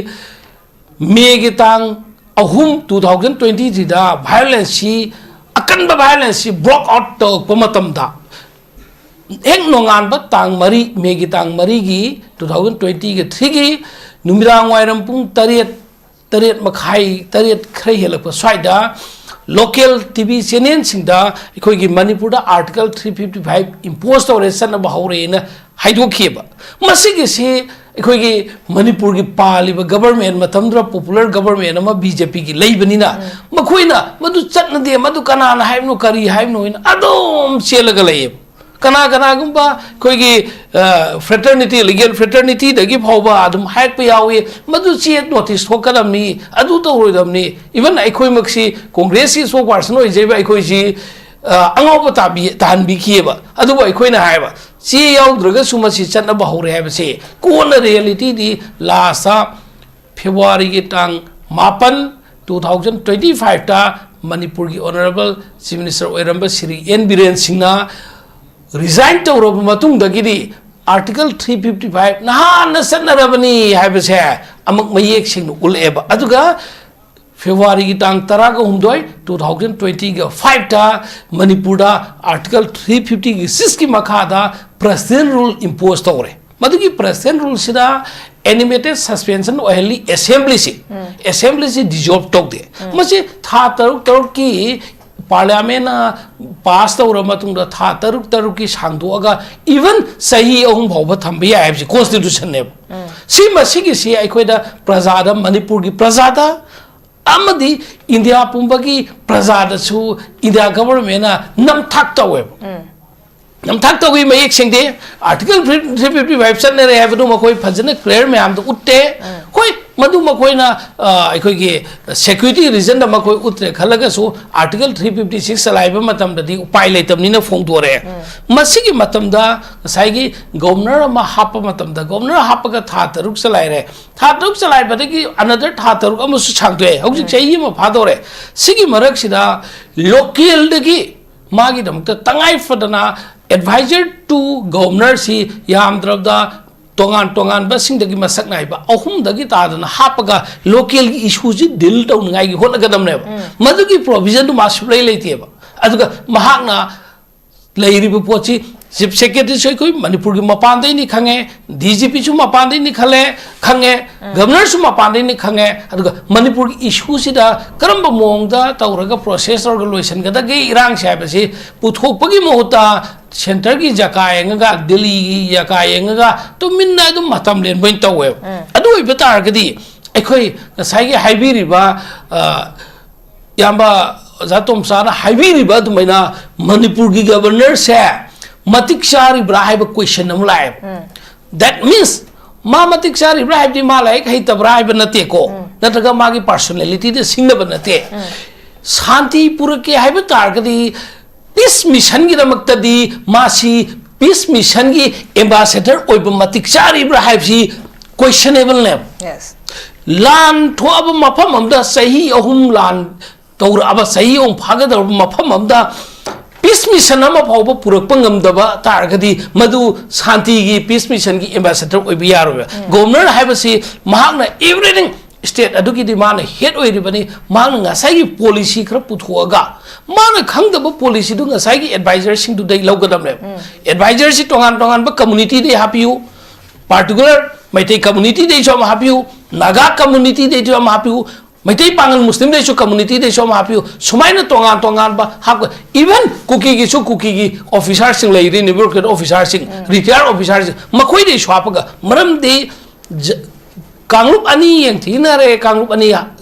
ꯃꯦꯒꯤ ꯇꯥꯡ ꯑꯍꯨꯝ, two thousand twenty threeꯗ ꯚꯥꯏꯑꯣꯂꯦꯟꯁꯁꯤ, ꯑꯀꯟꯕ ꯚꯥꯏꯑꯣꯂꯦꯟꯁꯁꯤ ꯕ꯭ꯔꯣꯛ ꯑꯥꯎꯠ ꯇꯧꯔꯛꯄ ꯃꯇꯝꯗ, ꯍꯦꯛ ꯅꯣꯡꯉꯥꯟꯕ ꯇꯥꯡ ꯃꯔꯤ, ꯃꯦꯒꯤ ꯇꯥꯡ ꯃꯔꯤꯒꯤ, two thousand twenty-three ꯒꯤ ꯅꯨꯃꯤꯗꯥꯡ ꯋꯥꯏꯔꯝ ꯄꯨꯡ ꯇꯔꯦꯠ, ꯇꯔꯦꯠ ꯃꯈꯥꯏ, ꯇꯔꯦꯠ ꯈꯔ ꯍꯦꯜꯂꯛꯄ ꯁ꯭ꯋꯥꯏꯗ local T V channel ꯁꯤꯡꯗ ꯑꯩꯈꯣꯏꯒꯤ ꯃꯅꯤꯄꯨꯔꯗ Article three fifty five impose ꯇꯧꯔꯦ, ꯆꯠꯅꯕ ꯍꯧꯔꯦꯅ ꯍꯥꯏꯗꯣꯛꯈꯤꯑꯕ꯫ ꯃꯁꯤꯒꯤꯁꯤ ꯑꯩꯈꯣꯏꯒꯤ ꯃꯅꯤꯄꯨꯔꯒꯤ ꯄꯥꯜꯂꯤꯕ government, ꯃꯇꯝꯗꯨꯗ popular government ꯑꯃ B J P ꯒꯤ ꯂꯩꯕꯅꯤꯅ, ꯃꯈꯣꯏꯅ ꯃꯗꯨ ꯆꯠꯅꯗꯦ, ꯃꯗꯨ ꯀꯅꯥꯅ ꯍꯥꯏꯕꯅꯣ, ꯀꯔꯤ ꯍꯥꯏꯕꯅꯣ ꯍꯥꯏꯅ ꯑꯗꯨꯝ ꯆꯦꯜꯂꯒ ꯂꯩꯌꯦꯕ꯫ ꯀꯅꯥ ꯀꯅꯥꯒꯨꯝꯕ ꯑꯩꯈꯣꯏꯒꯤ, ꯑ, fraternity, legal fraternity ꯗꯒꯤ ꯐꯥꯎꯕ ꯑꯗꯨꯝ ꯍꯥꯏꯔꯛꯄ ꯌꯥꯎꯏ, "ꯃꯗꯨ ꯆꯦ notice ꯊꯣꯛꯀꯗꯕꯅꯤ, ꯑꯗꯨ ꯇꯧꯔꯣꯏꯗꯕꯅꯤ"꯫ Even ꯑꯩꯈꯣꯏꯃꯛꯁꯤ Congress ꯀꯤ spokesperson ꯑꯣꯏꯖꯔꯤꯕ ꯑꯩꯈꯣꯏꯁꯤ, ꯑ, ꯑꯉꯥꯎꯕ ꯇꯥꯕꯤ-, ꯇꯥꯍꯟꯕꯤꯈꯤꯑꯕ꯫ ꯑꯗꯨꯕꯨ ꯑꯩꯈꯣꯏꯅ ꯍꯥꯏꯕ, ꯆꯦ ꯌꯥꯎꯗ꯭ꯔꯒꯁꯨ ꯃꯁꯤ ꯆꯠꯅꯕ ꯍꯧꯔꯦ ꯍꯥꯏꯕꯁꯦ ꯀꯣꯟꯅ reality ꯗꯤ last February ꯒꯤ ꯇꯥꯡ ꯃꯥꯄꯟ, two thousand twenty five ꯇ ꯃꯅꯤꯄꯨꯔꯒꯤ Honourable Chief Minister ꯑꯣꯏꯔꯝꯕ ꯁ꯭ꯔꯤ ꯑꯦꯟ ꯕꯤꯔꯦꯟ ꯁꯤꯡꯅ resign ꯇꯧꯔꯕ ꯃꯇꯨꯡꯗꯒꯤꯗꯤ Article three fifty five ꯅꯍꯥꯟꯅ ꯆꯠꯅꯔꯕꯅꯤ ꯍꯥꯏꯕꯁꯦ ꯑꯃꯨꯛ ꯃꯌꯦꯛ ꯁꯦꯡꯅ ꯎꯠꯂꯛꯑꯦꯕ꯫ ꯑꯗꯨꯒ February ꯒꯤ ꯇꯥꯡ ꯇꯔꯥꯒ ꯍꯨꯝꯗꯣꯏ, two thousand twenty ꯒ five ꯇ ꯃꯅꯤꯄꯨꯔꯗ Article three fifty six ꯀꯤ ꯃꯈꯥꯗ President Rule impose ꯇꯧꯔꯦ꯫ ꯃꯗꯨꯒꯤ President Rule ꯁꯤꯗ animated suspension ꯑꯣꯏꯍꯜꯂꯤ Assembly ꯁꯤ꯫ Assembly ꯁꯤ dissolve ꯇꯧꯗꯦ꯫ ꯃꯁꯤ ꯊꯥ ꯇꯔꯨꯛ ꯇꯔꯨꯛꯀꯤ Parliament ꯅ pass ꯇꯧꯔ ꯃꯇꯨꯡꯗ ꯊꯥ ꯇꯔꯨꯛ ꯇꯔꯨꯛꯀꯤ ꯁꯥꯡꯗꯣꯛꯑꯒ even ꯆꯍꯤ ꯑꯍꯨꯝ ꯐꯥꯎꯕ ꯊꯝꯕ ꯌꯥꯏ ꯍꯥꯏꯕꯁꯤ Constitution ꯅꯦꯕ꯫ ꯁꯤ ꯃꯁꯤꯒꯤꯁꯤ ꯑꯩꯈꯣꯏꯗ ꯄ꯭ꯔꯖꯥꯗ, ꯃꯅꯤꯄꯨꯔꯒꯤ ꯄ꯭ꯔꯖꯥꯗ ꯑꯃꯗꯤ ꯏꯟꯗꯤꯌꯥ ꯄꯨꯝꯕꯒꯤ ꯄ꯭ꯔꯖꯥꯗꯁꯨ ꯏꯟꯗꯤꯌꯥ government ꯅ ꯅꯝꯊꯥꯛ ꯇꯧꯋꯦꯕ꯫ ꯅꯝꯊꯥꯛ ꯇꯧꯏ, ꯃꯌꯦꯛ ꯁꯦꯡꯗꯦ꯫ Article three fifty five ꯆꯠꯅꯔꯦ ꯍꯥꯏꯕꯗꯨ ꯃꯈꯣꯏ ꯐꯖꯅ clear ꯃꯌꯥꯝꯗ ꯎꯠꯇꯦ꯫ ꯍꯣꯏ, ꯃꯗꯨ ꯃꯈꯣꯏꯅ, ꯑ, ꯑꯩꯈꯣꯏꯒꯤ security reason ꯗ ꯃꯈꯣꯏ ꯎꯠꯇ꯭ꯔꯦ ꯈꯜꯂꯒꯁꯨ Article three fifty six ꯆꯂꯥꯏꯕ ꯃꯇꯝꯗꯗꯤ ꯎꯄꯥꯏ ꯂꯩꯇꯕꯅꯤꯅ ꯐꯣꯡꯗꯣꯔꯛꯑꯦ꯫ ꯃꯁꯤꯒꯤ ꯃꯇꯝꯗ ꯉꯁꯥꯏꯒꯤ Governor ꯑꯃ ꯍꯥꯞꯄ ꯃꯇꯝꯗ, Governor ꯍꯥꯞꯄꯒ ꯊꯥ ꯇꯔꯨꯛ ꯆꯂꯥꯏꯔꯦ꯫ ꯊꯥ ꯇꯔꯨꯛ ꯆꯂꯥꯏꯕꯗꯒꯤ another ꯊꯥ ꯇꯔꯨꯛ ꯑꯃꯁꯨ ꯁꯥꯡꯗꯣꯛꯑꯦ꯫ ꯍꯧꯖꯤꯛ ꯆꯍꯤ ꯑꯃ ꯐꯥꯗꯧꯔꯦ꯫ ꯁꯤꯒꯤ ꯃꯔꯛꯁꯤꯗ local ꯗꯒꯤ ꯃꯥꯒꯤꯗꯃꯛꯇ ꯇꯉꯥꯏ ꯐꯗꯅ advisor to Governor ꯁꯤ ꯌꯥꯝꯗ꯭ꯔꯕꯗ ꯇꯣꯉꯥꯟ ꯇꯣꯉꯥꯟꯕꯁꯤꯡꯗꯒꯤ ꯃꯁꯛ ꯅꯥꯏꯕ ꯑꯍꯨꯝꯗꯒꯤ ꯇꯥꯗꯅ ꯍꯥꯞꯄꯒ local ꯒꯤ issue ꯁꯤ deal ꯇꯧꯅꯤꯡꯉꯥꯏꯒꯤ ꯍꯣꯠꯅꯒꯗꯕꯅꯦꯕ꯫ ꯃꯗꯨꯒꯤ provision ꯗꯨ ꯃꯥ ꯁꯨꯛꯂꯩ ꯂꯩꯇꯦꯕ꯫ ꯑꯗꯨꯒ ꯃꯍꯥꯛꯅ ꯂꯩꯔꯤꯕ ꯄꯣꯠꯁꯤ ꯆꯤꯐ ꯁꯦꯀ꯭ꯔꯦꯇꯔꯤꯁꯨ ꯑꯩꯈꯣꯏ ꯃꯅꯤꯄꯨꯔꯒꯤ ꯃꯄꯥꯟꯗꯩꯅꯤ ꯈꯪꯉꯦ, ꯗꯤ ꯖꯤ ꯄꯤꯁꯨ ꯃꯄꯥꯟꯗꯩꯅꯤ ꯈꯜꯂꯦ, ꯈꯪꯉꯦ, ꯒꯕꯅꯔꯁꯨ ꯃꯄꯥꯟꯗꯩꯅꯤ ꯈꯪꯉꯦ꯫ ꯑꯗꯨꯒ ꯃꯅꯤꯄꯨꯔꯒꯤ ꯏꯁꯨꯁꯤꯗ ꯀꯔꯝꯕ ꯃꯑꯣꯡꯗ ꯇꯧꯔꯒ ꯄ꯭ꯔꯣꯁꯦꯁ ꯇꯧꯔꯒ ꯂꯣꯏꯁꯤꯟꯒꯗꯒꯦ ꯏꯔꯥꯡꯁꯦ ꯍꯥꯏꯕꯁꯤ ꯄꯨꯊꯣꯛꯄꯒꯤ ꯃꯍꯨꯠꯇ ꯁꯦꯟꯇꯔꯒꯤ ꯖꯀꯥ ꯌꯦꯡꯉꯒ, ꯗꯤꯜꯂꯤꯒꯤ ꯖꯀꯥ ꯌꯦꯡꯉꯒ ꯇꯨꯃꯤꯟꯅ ꯑꯗꯨꯝ ꯃꯇꯝ ꯂꯦꯟꯕ ꯑꯣꯏꯅ ꯇꯧꯋꯦꯕ꯫ ꯑꯗꯨ ꯑꯣꯏꯕ ꯇꯥꯔꯒꯗꯤ ꯑꯩꯈꯣꯏ ꯉꯁꯥꯏꯒꯤ ꯍꯥꯏꯕꯤꯔꯤꯕ, ꯑ, ꯏꯌꯥꯝꯕ ꯑꯣꯖꯥ ꯇꯣꯝꯆꯥꯅ ꯍꯥꯏꯕꯤꯔꯤꯕ ꯑꯗꯨꯃꯥꯏꯅ ꯃꯅꯤꯄꯨꯔꯒꯤ ꯒꯕꯔꯅꯔꯁꯦ ꯃꯇꯤꯛ ꯆꯥꯔꯤꯕ꯭ꯔꯥ ꯍꯥꯏꯕ ꯀꯣꯏꯁꯟ ꯑꯃ ꯂꯥꯛꯑꯦꯕ꯫ That means, ꯃꯥ ꯃꯇꯤꯛ ꯆꯥꯔꯤꯕ꯭ꯔꯥ ꯍꯥꯏꯕꯗꯤ ꯃꯥ ꯂꯥꯏꯔꯤꯛ ꯍꯩꯇꯕ꯭ꯔꯥ ꯍꯥꯏꯕ ꯅꯠꯇꯦꯀꯣ, ꯅꯠꯇ꯭ꯔꯒ ꯃꯥꯒꯤ ꯄꯥꯔꯁꯣꯅꯦꯂꯤꯇꯤꯗ ꯁꯤꯡꯅꯕ ꯅꯠꯇꯦ꯫ ꯁꯥꯟꯇꯤ ꯄꯨꯔꯛꯀꯦ ꯍꯥꯏꯕ ꯇꯥꯔꯒꯗꯤ ꯄꯤꯁ ꯃꯤꯁꯟꯒꯤꯗꯃꯛꯇꯗꯤ ꯃꯥꯁꯤ ꯄꯤꯁ ꯃꯤꯁꯟꯒꯤ ꯑꯦꯝꯕꯥꯁꯦꯗꯔ ꯑꯣꯏꯕ ꯃꯇꯤꯛ ꯆꯥꯔꯤꯕ꯭ꯔꯥ ꯍꯥꯏꯕꯁꯤ ꯀꯣꯏꯁꯟꯅꯦꯕꯜꯅꯦꯕ꯫ Yes. ꯂꯥꯟ ꯊꯣꯛꯑꯕ ꯃꯐꯝ ꯑꯃꯗ ꯆꯍꯤ ꯑꯍꯨꯝ ꯂꯥꯟ ꯇꯧꯔꯛꯑꯕ, ꯆꯍꯤ ꯑꯍꯨꯝ ꯐꯥꯒꯗꯧꯔꯕ ꯃꯐꯝ ꯑꯃꯗ ꯄꯤꯁ ꯃꯤꯁꯟ ꯑꯃ ꯐꯥꯎꯕ ꯄꯨꯔꯛꯄ ꯉꯝꯗꯕ ꯇꯥꯔꯒꯗꯤ ꯃꯗꯨ ꯁꯥꯟꯇꯤꯒꯤ ꯄꯤꯁ ꯃꯤꯁꯟꯒꯤ ꯑꯦꯝꯕꯥꯁꯦꯗꯔ ꯑꯣꯏꯕ ꯌꯥꯔꯣꯏꯕ꯫ ꯒꯣꯕꯔꯅꯔ ꯍꯥꯏꯕꯁꯤ ꯃꯍꯥꯛꯅ ꯑꯦꯚ꯭ꯔꯤꯊꯤꯡ ꯁ꯭ꯇꯦꯠ ꯑꯗꯨꯒꯤꯗꯤ ꯃꯥꯅ ꯍꯦꯗ ꯑꯣꯏꯔꯤꯕꯅꯤ꯫ ꯃꯍꯥꯛꯅ ꯉꯁꯥꯏꯒꯤ ꯄꯣꯂꯤꯁꯤ ꯈꯔ ꯄꯨꯊꯣꯛꯑꯒ ꯃꯥꯅ ꯈꯪꯗꯕ ꯄꯣꯂꯤꯁꯤꯗꯨ ꯉꯁꯥꯏꯒꯤ ꯑꯦꯗꯚꯥꯏꯖꯔꯁꯤꯡꯗꯨꯗꯩ ꯂꯧꯒꯗꯕꯅꯦꯕ꯫ ꯑꯦꯗꯚꯥꯏꯖꯔꯁꯤ ꯇꯣꯉꯥꯟ ꯇꯣꯉꯥꯟꯕ ꯀꯝꯃꯨꯅꯤꯇꯤꯗꯩ ꯍꯥꯞꯄꯤꯌꯨ, ꯄꯥꯔꯇꯤꯀꯨꯂꯔ ꯃꯩꯇꯩ ꯀꯝꯃꯨꯅꯤꯇꯤꯗꯩꯁꯨ ꯑꯃ ꯍꯥꯞꯄꯤꯌꯨ, ꯅꯥꯒꯥ ꯀꯝꯃꯨꯅꯤꯇꯤꯗꯩꯁꯨ ꯑꯃ ꯍꯥꯞꯄꯤꯌꯨ, ꯃꯩꯇꯩ ꯄꯥꯉꯜ ꯃꯨꯁꯂꯤꯝꯗꯩꯁꯨ ꯀꯝꯃꯨꯅꯤꯇꯤꯗꯩꯁꯨ ꯑꯃ ꯍꯥꯞꯄꯤꯌꯨ꯫ ꯁꯨꯃꯥꯏꯅ ꯇꯣꯉꯥꯟ ꯇꯣꯉꯥꯟꯕ ꯍꯥꯞꯄ, ꯏꯚꯟ ꯀꯨꯀꯤꯒꯤꯁꯨ ꯀꯨꯀꯤꯒꯤ ꯑꯣꯐꯤꯁꯥꯔꯁꯤꯡ ꯂꯩꯔꯤ, ꯅꯤꯕꯔꯀꯦꯠ ꯑꯣꯐꯤꯁꯥꯔꯁꯤꯡ, ꯔꯤꯇꯥꯌꯔ ꯑꯣꯐꯤꯁꯥꯔꯁꯤꯡ, ꯃꯈꯣꯏꯗꯩꯁꯨ ꯍꯥꯞꯄꯒ, ꯃꯔꯝꯗꯤ ꯖ-, ꯀꯥꯡꯂꯨꯞ ꯑꯅꯤ ꯌꯦꯡꯊꯤꯅꯔꯦ, ꯀꯥꯡꯂꯨꯞ ꯑꯅꯤ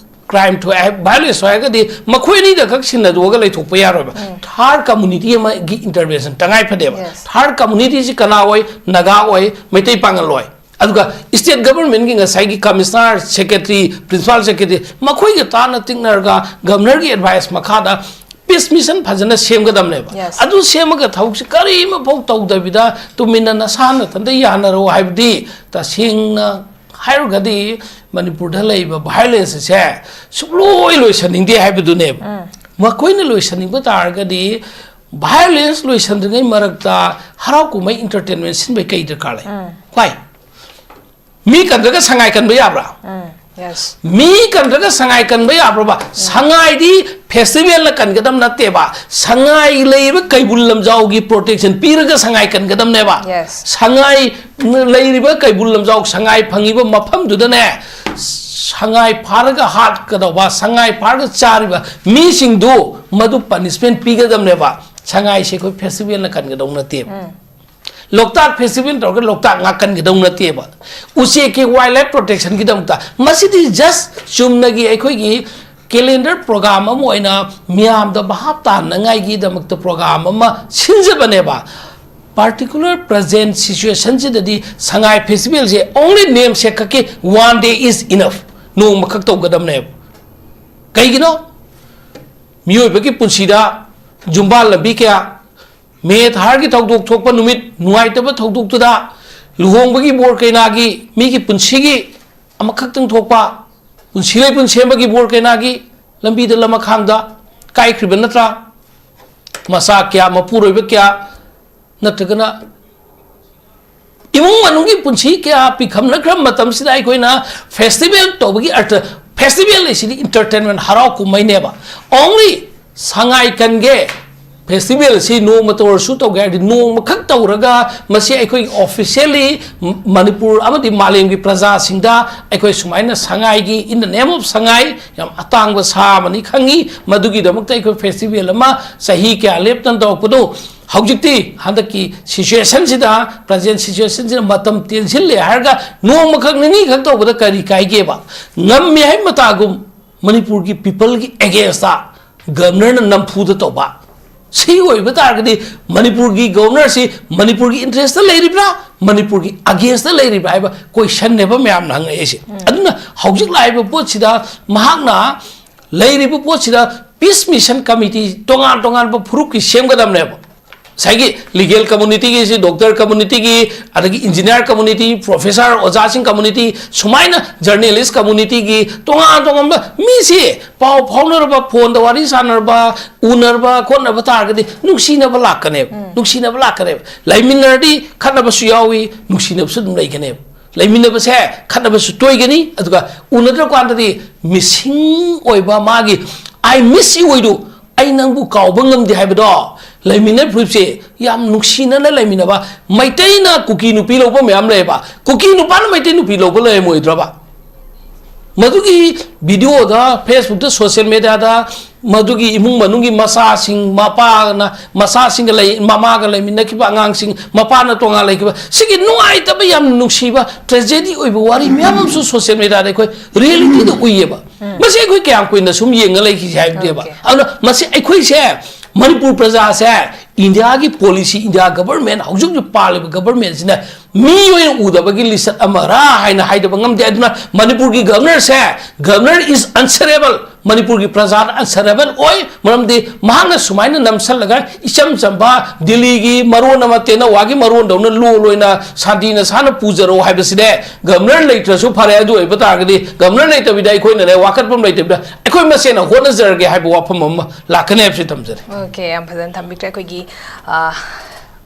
ꯀ꯭ꯔꯥꯏꯝ ꯊꯣꯛꯑꯦ ꯍꯥꯏ, ꯚꯥꯏꯑꯣꯂꯦꯟꯁ ꯊꯣꯛꯑꯦ ꯍꯥꯏꯔꯒꯗꯤ ꯃꯈꯣꯏ ꯑꯅꯤꯗ ꯈꯛ ꯁꯤꯟꯅꯗꯣꯛꯑꯒ ꯂꯩꯊꯣꯛꯄ ꯌꯥꯔꯣꯏꯕ꯫ ꯊꯥꯔꯠ ꯀꯝꯃꯨꯅꯤꯇꯤ ꯑꯃꯒꯤ ꯏꯟꯇꯔꯚꯦꯟꯁꯟ ꯇꯉꯥꯏ ꯐꯗꯦꯕ꯫ Yes. ꯊꯥꯔꯠ ꯀꯝꯃꯨꯅꯤꯇꯤꯁꯤ ꯀꯅꯥ ꯑꯣꯏ? ꯅꯥꯒꯥ ꯑꯣꯏ, ꯃꯩꯇꯩ ꯄꯥꯉꯜ ꯑꯣꯏ꯫ ꯑꯗꯨꯒ ꯁ꯭ꯇꯦꯠ ꯒꯕꯔꯟꯃꯦꯟꯒꯤ ꯉꯁꯥꯏꯒꯤ ꯀꯃꯤꯁꯅꯔ, ꯁꯦꯀ꯭ꯔꯦꯇꯔꯤ, ꯄ꯭ꯔꯤꯟꯁꯤꯄꯥꯜ ꯁꯦꯀ꯭ꯔꯦꯇꯔꯤ, ꯃꯈꯣꯏꯒ ꯇꯥꯟꯅ ꯇꯤꯛꯅꯔꯒ ꯒꯕꯔꯅꯔꯒꯤ ꯑꯦꯗꯚꯥꯏꯁ ꯃꯈꯥꯗ ꯄꯤꯁ ꯃꯤꯁꯟ ꯐꯖꯅ ꯁꯦꯝꯒꯗꯕꯅꯦꯕ꯫ Yes. ꯑꯗꯨ ꯁꯦꯝꯃꯒ ꯊꯕꯛꯁꯤ ꯀꯔꯤ ꯑꯃꯐꯥꯎ ꯇꯧꯗꯕꯤꯗ ꯇꯨꯃꯤꯟꯅ ꯅꯁꯥ ꯅꯊꯟꯇ ꯌꯥꯅꯔꯣ ꯍꯥꯏꯕꯗꯤ, ꯇꯁꯦꯡꯅ ꯍꯥꯏꯔꯨꯔꯒꯗꯤ ꯃꯅꯤꯄꯨꯔꯗ ꯂꯩꯔꯤꯕ ꯚꯥꯏꯑꯣꯂꯦꯟꯁ ꯑꯁꯦ ꯁꯨꯡꯂꯣꯏ ꯂꯣꯏꯁꯟꯅꯤꯡꯗꯦ ꯍꯥꯏꯕꯗꯨꯅꯦꯕ꯫ ꯃꯈꯣꯏꯅ ꯂꯣꯏꯁꯟꯅꯤꯡꯕ ꯇꯥꯔꯒꯗꯤ ꯚꯥꯏꯑꯣꯂꯦꯟꯁ ꯂꯣꯏꯁꯟꯗ꯭ꯔꯤꯉꯩ ꯃꯔꯛꯇ ꯍꯔꯥꯎ ꯀꯨꯝꯍꯩ, ꯏꯟꯇꯔꯇꯦꯟꯃꯦꯟ ꯁꯤꯟꯕꯩ ꯀꯩ ꯗꯔꯀꯥꯔ ꯂꯩ? ꯋꯥꯏ? ꯃꯤ ꯀꯟꯗ꯭ꯔꯒ ꯁꯉꯥꯏ ꯀꯟꯕ ꯌꯥꯕ꯭ꯔꯥ? Yes. ꯃꯤ ꯀꯟꯗ꯭ꯔꯒ ꯁꯉꯥꯏ ꯀꯟꯕ ꯌꯥꯕ꯭ꯔꯕ? ꯁꯉꯥꯏꯗꯤ ꯐꯦꯁꯇꯤꯚꯦꯜꯅ ꯀꯟꯒꯗꯕ ꯅꯠꯇꯦꯕ, ꯁꯉꯥꯏ ꯂꯩꯔꯤꯕ ꯀꯩꯕꯨꯜ ꯂꯝꯖꯥꯎꯒꯤ ꯄ꯭ꯔꯣꯇꯦꯛꯁꯟ ꯄꯤꯔꯒ ꯁꯉꯥꯏ ꯀꯟꯒꯗꯕꯅꯦꯕ꯫ Yes. ꯁꯉꯥꯏ ꯂꯩꯔꯤꯕ ꯀꯩꯕꯨꯜ ꯂꯝꯖꯥꯎ ꯁꯉꯥꯏ ꯐꯪꯉꯤꯕ ꯃꯐꯝꯗꯨꯗꯅꯦ, ꯁꯉꯥꯏ ꯐꯥꯔꯒ ꯍꯥꯠꯀꯗꯧꯕ, ꯁꯉꯥꯏ ꯐꯥꯔꯒ ꯆꯥꯔꯤꯕ ꯃꯤꯁꯤꯡꯗꯨ ꯃꯗꯨ ꯄꯅꯤꯁꯃꯦꯟ ꯄꯤꯒꯗꯕꯅꯦꯕ꯫ ꯁꯉꯥꯏꯁꯦ ꯑꯩꯈꯣꯏ ꯐꯦꯁꯇꯤꯚꯦꯜꯅ ꯀꯟꯒꯗꯧ ꯅꯠꯇꯦꯕ꯫ ꯂꯣꯛꯇꯥꯛ ꯐꯦꯁꯇꯤꯚꯦꯜ ꯇꯧꯔꯒ ꯂꯣꯛꯇꯥꯛ ꯉꯥꯛꯀꯟꯒꯗꯧ ꯅꯠꯇꯦꯕ꯫ ꯎꯆꯦꯛꯀꯤ ꯋꯥꯏꯜ ꯂꯥꯏꯐ ꯄ꯭ꯔꯣꯇꯦꯛꯁꯟꯒꯤꯗꯃꯛꯇ ꯃꯁꯤꯗꯤ ꯖꯁ ꯆꯨꯝꯅꯒꯤ ꯑꯩꯈꯣꯏꯒꯤ ꯀꯦꯂꯦꯟꯗꯔ ꯄ꯭ꯔꯣꯒ꯭ꯔꯥꯝ ꯑꯃ ꯑꯣꯏꯅ ꯃꯤꯌꯥꯝꯗ ꯚꯥꯞ ꯇꯥꯅꯉꯥꯏꯒꯤꯗꯃꯛꯇ ꯄ꯭ꯔꯣꯒ꯭ꯔꯥꯝ ꯑꯃ ꯁꯤꯟꯖꯕꯅꯦꯕ꯫ Particular present situationꯁꯤꯗꯗꯤ ꯁꯉꯥꯏ ꯐꯦꯁꯇꯤꯚꯦꯜꯁꯦ only ꯅꯦꯝ ꯁꯦꯛ ꯈꯛꯀꯤ one day is enough, ꯅꯣꯡꯃꯈꯛ ꯇꯧꯒꯗꯕꯅꯦꯕ꯫ ꯀꯩꯒꯤꯅꯣ? ꯃꯤꯑꯣꯏꯕꯒꯤ ꯄꯨꯟꯁꯤꯗ ꯌꯨꯝꯕꯥꯜ ꯂꯝꯕꯤ ꯀꯌꯥ, ꯃꯦ ꯊꯥꯔꯒꯤ ꯊꯧꯗꯣꯛ ꯊꯣꯛꯄ ꯅꯨꯃꯤꯠ, ꯅꯨꯡꯉꯥꯏꯇꯕ ꯊꯧꯗꯣꯛꯇꯨꯗ, ꯂꯨꯍꯣꯡꯕꯒꯤ ꯕꯣꯔ ꯀꯩꯅꯥꯒꯤ, ꯃꯤꯒꯤ ꯄꯨꯟꯁꯤꯒꯤ ꯑꯃꯈꯛꯇꯪ ꯊꯣꯛꯄ, ꯄꯨꯟꯁꯤ ꯂꯩꯄꯨꯟ ꯁꯦꯝꯕꯒꯤ ꯕꯣꯔ ꯀꯩꯅꯥꯒꯤ ꯂꯝꯕꯤꯗ ꯂꯃꯈꯥꯡꯗ ꯀꯥꯏꯈ꯭ꯔꯤꯕ ꯅꯠꯇ꯭ꯔꯥ? ꯃꯆꯥ ꯀꯌꯥ, ꯃꯄꯨꯔꯣꯏꯕ ꯀꯌꯥ, ꯅꯠꯇ꯭ꯔꯒꯅ ꯏꯃꯨꯡ ꯃꯅꯨꯡꯒꯤ ꯄꯨꯟꯁꯤ ꯀꯌꯥ ꯄꯤꯈꯝꯅꯈ꯭ꯔꯕ ꯃꯇꯝꯁꯤꯗ ꯑꯩꯈꯣꯏꯅ ꯐꯦꯁꯇꯤꯚꯦꯜ ꯇꯧꯕꯒꯤ ꯑꯔꯊ, ꯐꯦꯁꯇꯤꯚꯦꯜ ꯑꯁꯤꯗꯤ ꯏꯟꯇꯔꯇꯦꯟꯃꯦꯟ, ꯍꯔꯥꯎ ꯀꯨꯝꯍꯩꯅꯦꯕ꯫ Only ꯁꯉꯥꯏ ꯀꯟꯒꯦ, ꯐꯦꯁꯇꯤꯚꯦꯜ ꯑꯁꯤ ꯅꯣꯡꯃꯇ ꯑꯣꯏꯔꯁꯨ ꯇꯧꯒꯦ ꯍꯥꯏꯔꯗꯤ ꯅꯣꯡꯃꯈꯛ ꯇꯧꯔꯒ ꯃꯁꯤ ꯑꯩꯈꯣꯏ ꯑꯣꯐꯤꯁꯤꯌꯦꯜꯂꯤ ꯃꯅꯤꯄꯨꯔ ꯑꯃꯗꯤ ꯃꯥꯂꯦꯝꯒꯤ ꯄ꯭ꯔꯖꯥꯁꯤꯡꯗ ꯑꯩꯈꯣꯏ ꯁꯨꯃꯥꯏꯅ ꯁꯉꯥꯏꯒꯤ, in the name of ꯁꯉꯥꯏ, ꯌꯥꯝ ꯑꯇꯥꯡꯕ ꯁꯥ ꯑꯃꯅꯤ ꯈꯪꯉꯤ, ꯃꯗꯨꯒꯤꯗꯃꯛꯇ ꯑꯩꯈꯣꯏ ꯐꯦꯁꯇꯤꯚꯦꯜ ꯑꯃ ꯆꯍꯤ ꯀꯌꯥ ꯂꯦꯞꯇꯅ ꯇꯧꯔꯛꯄꯗꯣ ꯍꯧꯖꯤꯛꯇꯤ ꯍꯟꯗꯛꯀꯤ ꯁꯤꯆꯨꯋꯦꯁꯟꯁꯤꯗ, ꯄ꯭ꯔꯖꯦꯟ ꯁꯤꯆꯨꯋꯦꯁꯟꯁꯤꯗ ꯃꯇꯝ ꯇꯦꯟꯁꯤꯜꯂꯦ ꯍꯥꯏꯔꯒ ꯅꯣꯡꯃꯈꯛ ꯅꯤꯅꯤꯈꯛ ꯇꯧꯕꯗ ꯀꯔꯤ ꯀꯥꯏꯒꯦꯕ? ꯉꯝꯃꯦ ꯍꯥꯏ ꯃꯇꯥꯒꯨꯝ ꯃꯅꯤꯄꯨꯔꯒꯤ ꯄꯤꯄꯜꯒꯤ ꯑꯦꯒꯦꯟꯁꯇ ꯒꯕꯔꯅꯔꯅ ꯅꯝꯐꯨꯗ ꯇꯧꯕ꯫ ꯁꯤ ꯑꯣꯏꯕ ꯇꯥꯔꯒꯗꯤ ꯃꯅꯤꯄꯨꯔꯒꯤ ꯒꯕꯔꯅꯔꯁꯤ ꯃꯅꯤꯄꯨꯔꯒꯤ ꯏꯟꯇꯔꯦꯁꯇ ꯂꯩꯔꯤꯕ꯭ꯔꯥ, ꯃꯅꯤꯄꯨꯔꯒꯤ ꯑꯒꯦꯟꯁꯇ ꯂꯩꯔꯤꯕ꯭ꯔꯥ ꯍꯥꯏꯕ ꯀꯣꯏꯁꯟꯅꯦꯕ ꯃꯌꯥꯝꯅ ꯍꯪꯉꯛꯏꯁꯦ꯫ ꯑꯗꯨꯅ ꯍꯧꯖꯤꯛ ꯂꯥꯛꯏꯕ ꯄꯣꯠꯁꯤꯗ ꯃꯍꯥꯛꯅ ꯂꯩꯔꯤꯕ ꯄꯣꯠꯁꯤꯗ ꯄꯤꯁ ꯃꯤꯁꯟ ꯀꯃꯤꯇꯤ ꯇꯣꯉꯥꯟ ꯇꯣꯉꯥꯟꯕ ꯐꯨꯔꯨꯞꯀꯤ ꯁꯦꯝꯒꯗꯕꯅꯦꯕ꯫ ꯉꯁꯥꯏꯒꯤ ꯂꯤꯒꯦꯜ ꯀꯝꯃꯨꯅꯤꯇꯤꯒꯤꯁꯤ, ꯗꯣꯛꯇꯔ ꯀꯝꯃꯨꯅꯤꯇꯤꯒꯤ, ꯑꯗꯒꯤ ꯏꯟꯖꯤꯅꯤꯌꯥꯔ ꯀꯝꯃꯨꯅꯤꯇꯤ, ꯄ꯭ꯔꯣꯐꯦꯁꯔ ꯑꯣꯖꯥꯁꯤꯡ ꯀꯝꯃꯨꯅꯤꯇꯤ, ꯁꯨꯃꯥꯏꯅ ꯖꯔꯅꯦꯂꯤꯁ ꯀꯝꯃꯨꯅꯤꯇꯤꯒꯤ ꯇꯣꯉꯥꯟ ꯇꯣꯉꯥꯟꯕ ꯃꯤꯁꯤ ꯄꯥꯎ ꯐꯥꯎꯅꯔꯕ, ꯐꯣꯟꯗ ꯋꯥꯔꯤ ꯁꯥꯟꯅꯔꯕ, ꯎꯅꯔꯕ ꯈꯣꯠꯅꯕ ꯇꯥꯔꯒꯗꯤ ꯅꯨꯡꯁꯤꯅꯕ ꯂꯥꯛꯀꯅꯦꯕ꯫ ꯅꯨꯡꯁꯤꯅꯕ ꯂꯥꯛꯀꯅꯦꯕ꯫ ꯂꯩꯃꯤꯟꯅꯔꯗꯤ ꯈꯠꯅꯕꯁꯨ ꯌꯥꯎꯏ, ꯅꯨꯡꯁꯤꯅꯕꯁꯨ ꯑꯗꯨꯝ ꯂꯩꯒꯅꯦꯕ꯫ ꯂꯩꯃꯤꯟꯅꯕꯁꯦ ꯈꯠꯅꯕꯁꯨ ꯇꯣꯏꯒꯅꯤ, ꯑꯗꯨꯒ ꯎꯅꯗ꯭ꯔꯀꯥꯟꯗꯗꯤ ꯃꯤꯁꯤꯡ ꯑꯣꯏꯕ ꯃꯥꯒꯤ "I miss you" ꯑꯣꯏꯗꯨ, "ꯑꯩ ꯅꯪꯕꯨ ꯀꯥꯎꯕ ꯉꯝꯗꯦ" ꯍꯥꯏꯕꯗꯣ ꯂꯩꯃꯤꯟꯅꯔꯤꯕ ꯐꯨꯔꯨꯞꯁꯦ ꯌꯥꯝ ꯅꯨꯡꯁꯤꯅꯅ ꯂꯩꯃꯤꯟꯅꯕ꯫ ꯃꯩꯇꯩꯅ ꯀꯨꯀꯤ ꯅꯨꯄꯤ ꯂꯧꯕ ꯃꯌꯥꯝ ꯂꯩꯌꯦꯕ, ꯀꯨꯀꯤ ꯅꯨꯄꯥꯅ ꯃꯩꯇꯩ ꯅꯨꯄꯤ ꯂꯧꯕ ꯂꯩꯔꯝꯃꯣꯏꯗ꯭ꯔꯕ? ꯃꯗꯨꯒꯤ ꯚꯤꯗꯤꯑꯣꯗ ꯐꯦꯁꯕꯨꯛꯇ, ꯁꯣꯁꯤꯌꯦꯜ ꯃꯦꯗꯤꯌꯥꯗ ꯃꯗꯨꯒꯤ ꯏꯃꯨꯡ ꯃꯅꯨꯡꯒꯤ ꯃꯆꯥꯁꯤꯡ, ꯃꯄꯥꯅ ꯃꯆꯥꯁꯤꯡꯒ ꯂꯩ, ꯃꯃꯥꯒ ꯂꯩꯃꯤꯟꯅꯈꯤꯕ ꯑꯉꯥꯡꯁꯤꯡ, ꯃꯄꯥꯅ ꯇꯣꯉꯥꯟ ꯂꯩꯈꯤꯕ, ꯁꯤꯒꯤ ꯅꯨꯡꯉꯥꯏꯇꯕ, ꯌꯥꯝꯅ ꯅꯨꯡꯁꯤꯕ, ꯇ꯭ꯔꯦꯖꯦꯗꯤ ꯑꯣꯏꯕ ꯋꯥꯔꯤ ꯃꯌꯥꯝ ꯑꯃꯁꯨ ꯁꯣꯁꯤꯌꯦꯜ ꯃꯦꯗꯤꯌꯥꯗ ꯑꯩꯈꯣꯏ ꯔꯤꯌꯦꯂꯤꯇꯤꯗ ꯎꯏꯌꯦꯕ꯫ ꯃꯁꯤ ꯑꯩꯈꯣꯏ ꯀꯌꯥꯝ ꯀꯨꯏꯅ ꯁꯨꯝ ꯌꯦꯡꯉ ꯂꯩꯈꯤꯁꯦ ꯍꯥꯏꯕꯅꯦꯕ꯫ Okay. ꯑꯗꯨꯅ ꯃꯁꯤ ꯑꯩꯈꯣꯏꯁꯦ, ꯃꯅꯤꯄꯨꯔ ꯄ꯭ꯔꯖꯥꯁꯦ, ꯏꯟꯗꯤꯌꯥꯒꯤ ꯄꯣꯂꯤꯁꯤ, ꯏꯟꯗꯤꯌꯥ ꯒꯕꯔꯃꯦꯟ, ꯍꯧꯖꯤꯛ ꯍꯧꯖꯤꯛ ꯄꯥꯜꯂꯤꯕ ꯒꯕꯔꯃꯦꯟꯁꯤꯅ ꯃꯤ ꯑꯣꯏꯅ ꯎꯗꯕꯒꯤ ꯂꯤꯆꯠ ꯑꯃꯔꯥ ꯍꯥꯏꯅ ꯍꯥꯏꯗꯕ ꯉꯝꯗꯦ꯫ ꯑꯗꯨꯅ ꯃꯅꯤꯄꯨꯔꯒꯤ ꯒꯕꯔꯅꯔꯁꯦ, "Governor is answerable", ꯃꯅꯤꯄꯨꯔꯒꯤ ꯄ꯭ꯔꯖꯥꯅ ꯑꯟꯁꯔꯦꯕꯜ ꯑꯣꯏ꯫ ꯃꯔꯝꯗꯤ ꯃꯍꯥꯛꯅ ꯁꯨꯃꯥꯏꯅ ꯅꯝꯁꯜꯂꯒ ꯏꯆꯝ ꯆꯝꯕ ꯗꯤꯜꯂꯤꯒꯤ ꯃꯔꯣꯟ ꯑꯃ ꯇꯦꯅꯋꯥꯒꯤ ꯃꯔꯣꯟꯗꯧꯅ ꯂꯣꯜ ꯑꯣꯏꯅ ꯁꯥꯟꯇꯤ ꯅꯁꯥꯅ ꯄꯨꯖꯔꯣ ꯍꯥꯏꯕꯁꯤꯅꯦ, ꯒꯕꯔꯅꯔ ꯂꯩꯇ꯭ꯔꯁꯨ ꯐꯔꯦ꯫ ꯑꯗꯨ ꯑꯣꯏꯕ ꯇꯥꯔꯒꯗꯤ ꯒꯕꯔꯅꯔ ꯂꯩꯇꯕꯤꯗ ꯑꯩꯈꯣꯏꯅꯅꯦ, ꯋꯥꯀꯠꯐꯝ ꯂꯩꯇꯕꯤꯗ ꯑꯩꯈꯣꯏ ꯃꯁꯦꯟꯅ ꯍꯣꯠꯅꯖꯔꯒꯦ ꯍꯥꯏꯕ ꯋꯥꯐꯝ ꯑꯃ ꯂꯥꯛꯀꯅꯤ ꯍꯥꯏꯕꯁꯤ ꯊꯝꯖꯔꯤ꯫ Okay, ꯌꯥꯝ ꯐꯖꯅ ꯊꯝꯕꯤꯈ꯭ꯔꯦ꯫ ꯑꯩꯈꯣꯏꯒꯤ ꯑ,